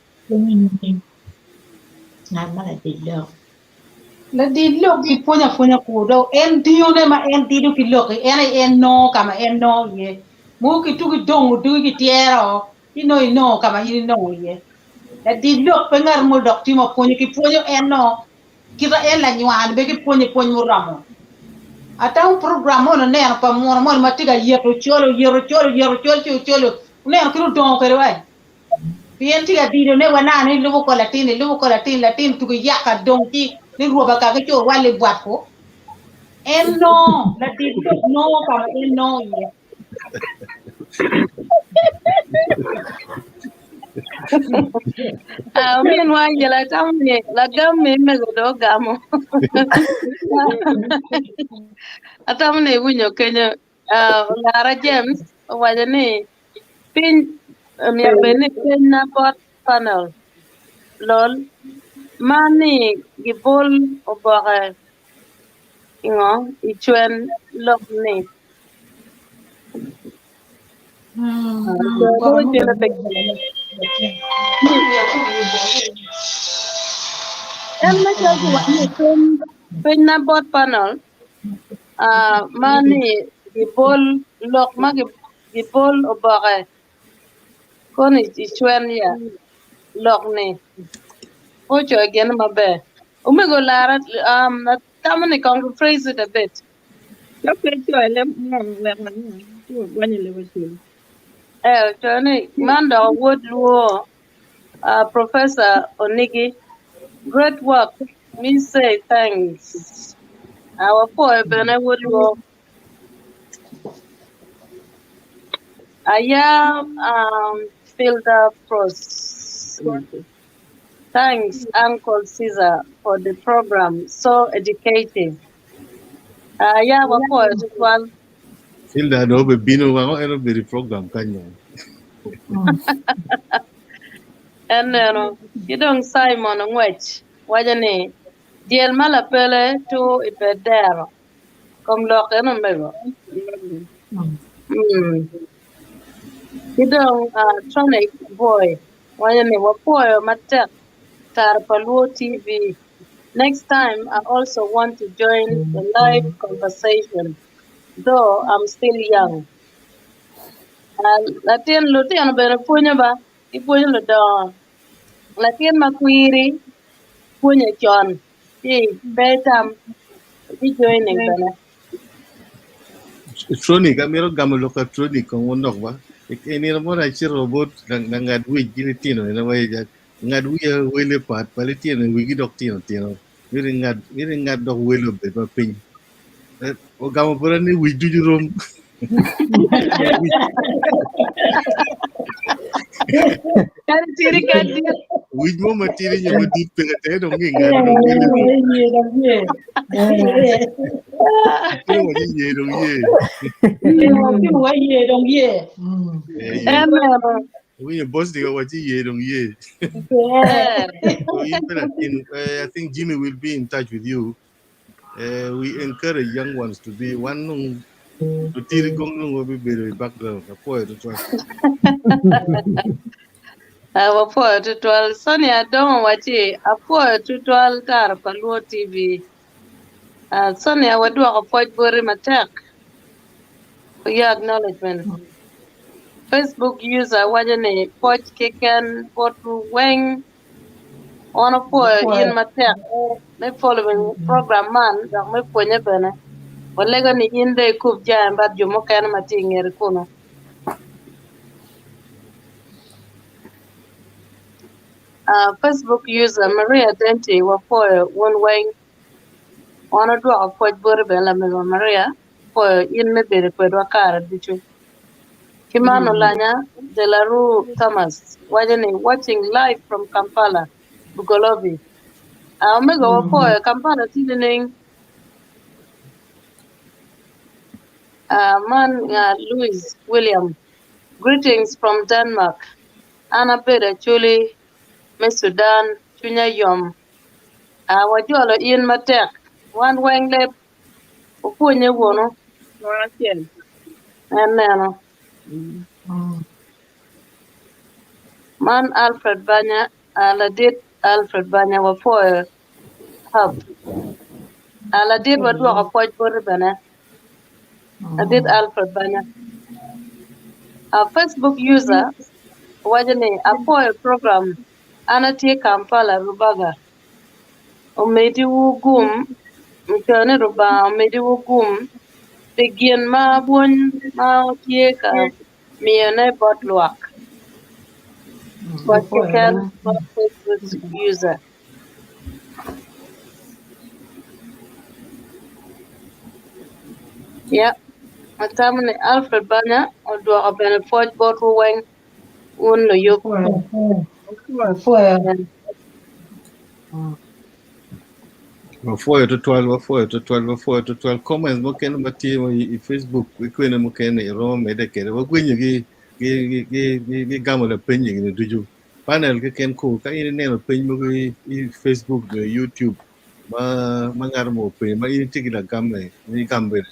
Ladit lok gipwonyo apwonya kwo dong en diyone ma en dido ki loki en aye en nongo ka ma en nongo iye mogo ki tugi dongo dugi ki tyero ci nongo inongo ka ma in inongo iye. Ladit lok pe ngat mo dok timo apwonyo ki pwonyo en nongo kita en lanywani be ki pwonye pwony muromo. Atamo program moni oneno pa muno moni ma tye ka yeto col oyeto col oyeto col ci ocolo oneno kit odongo kwede wai. Pien tye ka dido ne wa nano ni lubo kor latin ni lubo kor latin latin tugo yaka dong ci ni rwoba ka ki co wal i bwat ko en nongo ladit lok nongo ka ma en nongo iye. Ah, ominwa Angela atamo ni lagam mi mego do ogamo. Atamo ni iwinyo kenyo. Ah, Lara James owaco ni piny myero bed ni peny na bot panel lol ma ni gibol oboke ngo i cwen lok ni. En me cal ki waco ni peny peny na bot panel ah, ma ni gibol lok ma gibol oboke kono i cwen ya lok ni ocoyo gin maber. Omego Lara um, atamo ni kong rephrase it a bit. Ka pe coyo leb munu wek wange ci wagwanyo leb acel. Eh, ocoyo ni man dok wod luo uh, Professor Onigi. Great work. Me say thanks. Uh, wapwoyo bene wod luo. Aya Filda Pros. Thanks Uncle Caesar for the program so educative. Aya wapwoyo tutwal. Filda do be bino wango en obedo i program kanyo. En neno. Ki dong Simon Ongwec waco ni dyel ma lapele tur i pet dero. Kom lok en omego. Mm. Ki dong uh, Tronic Boy waco ni wapwoyo matek Tara pa Luo TV. Next time I also want to join the live conversation though I'm still young. Uh, latin lutino bene pwonyo ba gipwonyo ludongo. Latin ma kwiri pwonye con ci pe itam ci joining bene. Tronic, amito gamo lok pa Tronic kong wonok ba. I nino mo acito bot langad wic ki litino ene wa ngad wiya wele pat pa litino wigi dok tino tino mito ingad mito ingad dok wele obed ma piny. Ogamo bota ni wic ducu rom. Kadi tidi kadi dit. Wic mo matidi nyo madit peke te dong gingado dong wele rom. Ye dong ye. Kiro waco ye dong ye. Wa ye dong ye. Eh, ye. En neno. Winyo boss diga waco ye dong ye. Eh. So in bene atin, I think Jimmy will be in touch with you. We encourage young ones to be wan nung lutiri gong nung wabibedo i background apwoyo tutwal. Ah, wapwoyo tutwal. Sonia Adongo waci apwoyo tutwal Tara pa Luo TV. Ah, Sonia wadwoko pwoc boti matek for your acknowledgement. Facebook user waco ni pwoc keken botwu weng. Wan opwoyo in matek me following program man dok me pwonye bene. Walego ni in dong ikub jange bat jo mukene ma tye i ngeti kunu. Uh, Facebook user Maria Denti wapwoyo wun weng. Wan odwoko pwoc boti bene lamego Maria, pwoyo in me bedo kwedwa kare ducu. Ki man olanya Delaru Thomas waco ni watching live from Kampala, Bugolobi. Ah, omego wapwoyo Kampala tye nining? Ah, man nga Louis William. Greetings from Denmark. An abedo Acholi me Sudan, cwinya yom. Ah, wajolo in matek. Wan weng leb Wupwonye wunu. Wan acel. En neno. Man Alfred Banya, ah, ladit Alfred Banya wapwoyo hub. Ah, ladit wadwoko pwoc boti bene. Ladit Alfred Banya. Ah, Facebook user owaco ni apwoyo program an atye Kampala Rubaga. Omediwu gum, ocoyo ni Rubanga omediwu gum pi gin ma bwony ma wutye ka miyone bot lwak. Pwoc keken bot Facebook user. Ya, atamo ni Alfred Banya odwoko bene pwoc botwu weng. Wun luyub. Apwoyo. Wapwoyo tutwal, wapwoyo tutwal, wapwoyo tutwal. Comments mukene ma tye i Facebook ki kwene mukene iromo mede kede. Wagwinyo gi gi gi gi gi gi gamo lapeny egini ducu. Panel keken ku ka in ineno peny mogo i, i Facebook nyo i YouTube ma ma ngat mo openyo ma in itye ki lagamme in igam bene.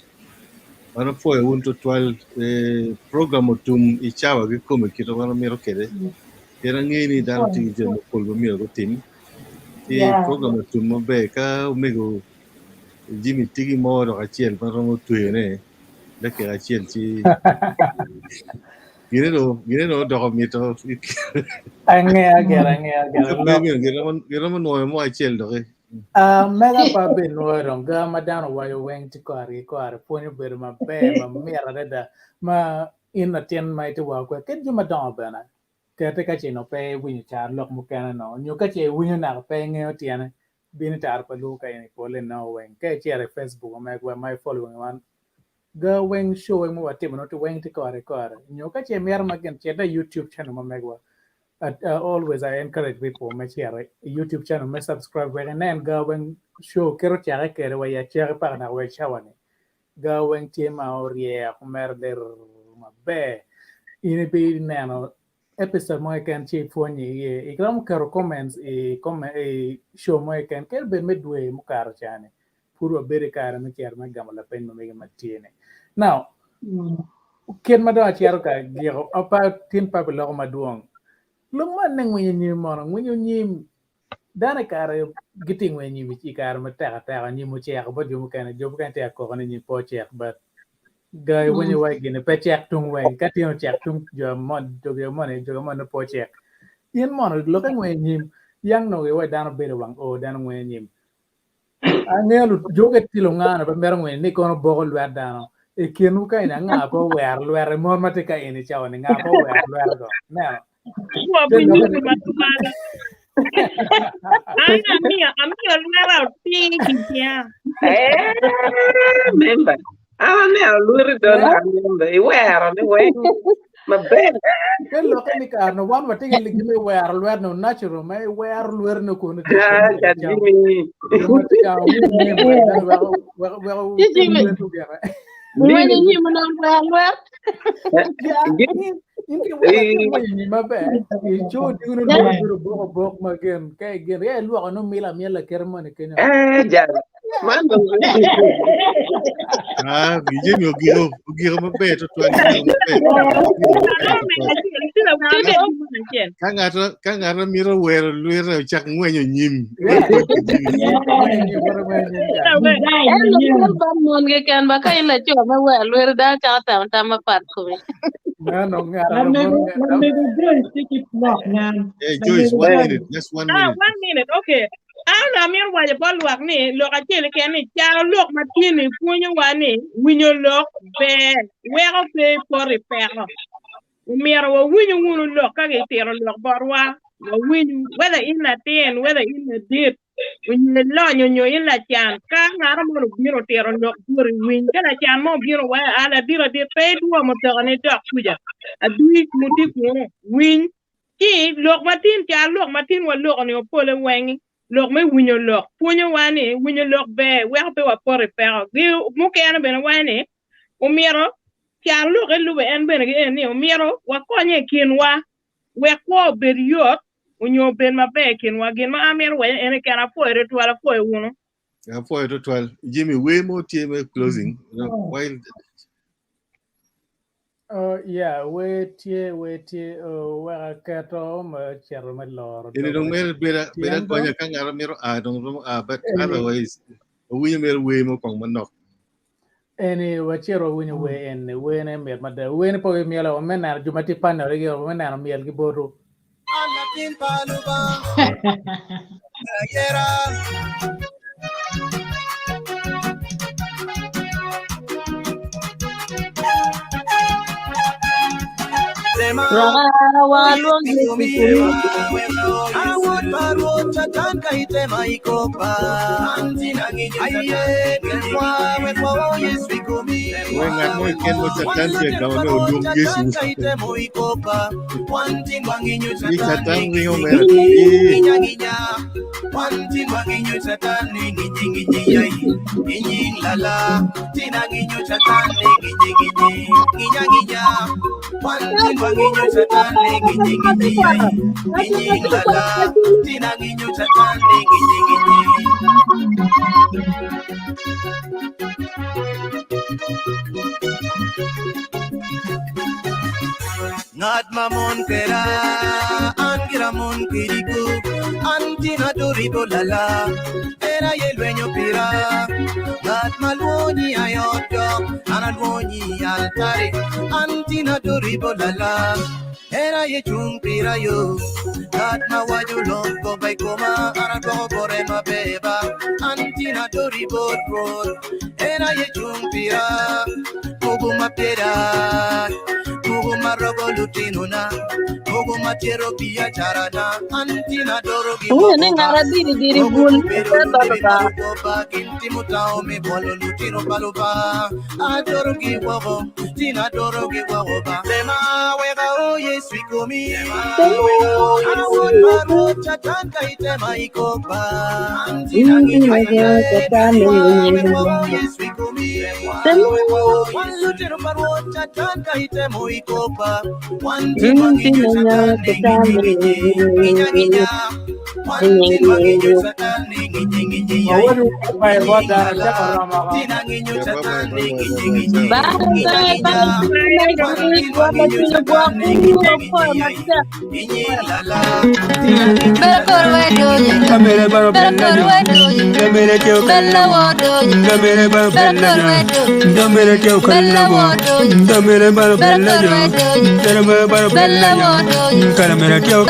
Wan wapwoyo wun tutwal eh, program otum i cawa kikome kit ma wan wamito kwede. Pien angeyo ni dano tye ki jami mapol ma myero gutim. Ci Yeah. program otum maber ka omego Jimmy tye ki mo dok acel ma romo tweyone dakika acel ci gine dong gine dong odoko mito Angeya gire, angeya gire. Lok. giromo nwoyo mo acel doki. Ah, mega pa be nwoyo dong ga ma dano waco weng tye kore ki kore pwony obedo maber mamit adada ma in latin ma itye wa kwede kit jo madongo bene kete ka ce nongo pe iwinyo car lok mukene no nyo ka ce iwinyo naka pe ingeyo tyene bino i taro pa luo ka eni pole inongo weng ka icito i facebook omegwa ma i following wan ga weng show weng ma watimo nongo tye weng tye kore ki kore nyo ka ce imito ma gin cit i youtube channel ma megwa always I encourage people me cito i youtube channel me subscribe wek inen ga weng show kit ocake kede wa i acaki paka naka wa i cawa ni ga weng tye ma oryeko mere lir maber in ibineno episode mo keken ci ipwonye iye iromo keto comments i comment i show mo keken kadi bed me dwe mukato cani pud wabedo i kare me cito me gamo lapeny ma mege ma tye ni now kit ma dong acito ka giko pa tin pa biloko madwong lok man ne ngwinyo nyim mono ngwinyo nyim dano i kare gitye ngwinyo nyim i kare matek ateka nyim oceko bot jo mukene jo mukene tye ka koko ni nyim pe ocek but Gai winyo wa gini pe cek tung weng ka tyen ocek tung jo mon jogi moni jogi moni pe ocek in mono lokke ngwe nyim yang nongo iwaci dano bedo wang o dano ngwe nyim angeyo lu jogi tye lungano pe mito ngwe ni kono boko lwet dano i kinwu ka eni anga pe owero lwete mon ma tye ka eni cawa ni nga pe owero lwete go neno Wa te lokke binyuto ni matwal. An amiyo amiyo lweta otir ki cinga. Eh, member. An aneno lweti don Eh? ka member. Iwero ni weng maber. Te lokke ni kare no wan watye ki gin me wero lwet no natural ma iwero lweti no kun itye Ah, ka ja cam. Jimmy. Jo ma tye ka winyo nyim wek dano weko weko weko Ci wutim Jimmy, lwet ugere. ngwenyo nyim onongo lwer lwet. Ya, in in ki weko atye ngwenyo nyim maber. Ico dino lwet bedo bok obok ma gin ka gin ya ilwoko no mila amyela kite moni kenyo. Eh, ja. Man dong. Ah, Jimmy ogiko ogiko maber tutwal ogiko maber. Ogiko maber tutwal. Ka ng'ato ka ng'ato mito wero lwete ocak ngwenyo nyim. Yeah. Wek pwony ki Jimmy. Ngwenyo nyim, wero ngwenyo nyim ka. En lok tel bot mon keken ba ka in laco me wer lweti dano cako tamo tam mapat komi. Neno ng'ato Lamego mon lamego Joyce tye ki lok ngan. Hey Joyce, Lamego one Joyce. minute, just one Ah, minute. one minute, okay. An amito waco bot lwak ni lok acel keken ni calo lok ma tye-ni pwonyowa ni winyo lok ber weko pe ipoto i peko. Omyero wawinyu wunu lok ka gitito lok botwa, wawinyu whether in latin, whether in ladit, onyo ilonyo nyo in lacan, ka ngat mo obino otito lok boti winy, ka lacan mo obino owaco a ladit adit pe idwo mutoka ni dok kuca, adwi mutye kunu, winy. Ci lok matin cal lok matin waloko ni opole weng lok me winyo lok pwonyowa ni winyo lok ber weko pe wapoto i peko. Gi mukene bene waco ni omyero cal lok elube en bene ki en ni omyero wakonye i kinwa wek kwo obed yot onyo obed maber i kinwa. Gin ma amito waco en keken apwoyo tutwal apwoyo wunu. Apwoyo tutwal. Jimmy, wer mo tye me closing. While Oh, yeah, wer tye, wer tye, oh, wek aketo me cito me loro Eni dong doga. mere beda beda Tyen gonya dong, ka ng'ato mito a dong romo a but eni, otherwise owinyo mere wer mo kong manok. eni wacito wawinyo wer eni, wer ne mit mada. Wer ne pe wimyelo, me neno jo ma tye i panel gi, me neno myel gi botwu. An latin pa Lubanga, ayera. Rwaka wa lwong Yecu kumi. An awod pa Rwot. Satan ka itema ikopa. Aye, temwa wekwa o Yesu ikomi. We ngat mo keken ma Catan tye ka gamo ne olwong Yecu. Ka itemo ikopa. Wan tin wanginyo Ni Satan Catan ni ringo nginyi mere atir. nginya nginya. Wan tin wanginyo Satan ni nginyi nginyi yai. Nginyi lala. Tina nginyo Satan ni nginyi nginyi nginya nginya. Wan tin wanginyo Satan ni nginyi nginyi yai. Nginyi lala. Tina nginyo Satan ni nginyi nginyi. Ngat ma mon kera an gira mon kiriku an tina doribo lala era ye lwenyo pira ngat ma lwonyi ayoto an alwonyi altare an tina doribo lala era ye chung pira yo ngat ma wajo loko bai koma an adwoko bore mabeba an tina doribo rwot era ye chung pira kugu mapera kugu marogo lutinona kugu matero biacarana antina doro gi Winyo ni bokoba ngat adiri diri kugu bul kubedo te lutebi dolo ba. malukoba ginti mutao me bolo lutino baluba adoro gi wogo tina doro gi wogo ba tema wega o Yesu ikomi tema wega o Yesu maro chatan ka itema ikoba antina nginyo ye temwa wekwa o Yesu ikomi temwa wekwa o Yesu lutino maro chatan ka itemo ikoba wan tin wanginyo satan ni nginyi nginyi nginya nginya wan tin wanginyo satan ni nginyi nginyi yai Awod bai nginyi bot dano lala cako romo ko. tina nginyo Yeah, bye bye, satan bye ni bye, bye nginyi bye. nginyi Ciao. Bye nginya bye nginya bye see you next wan week. tin Waba wanginyo tuyo satan gwok ni unu nginyi opor nginyi yai matek. nginyi lala tina nginyo Bella satan ni nginyi Kamere baro bella jo, kamere teo Bella kalla bo, kamere baro bella jo, kamere teo kalla bo, kamere baro bella jo, kamere baro bella jo, kamere teo.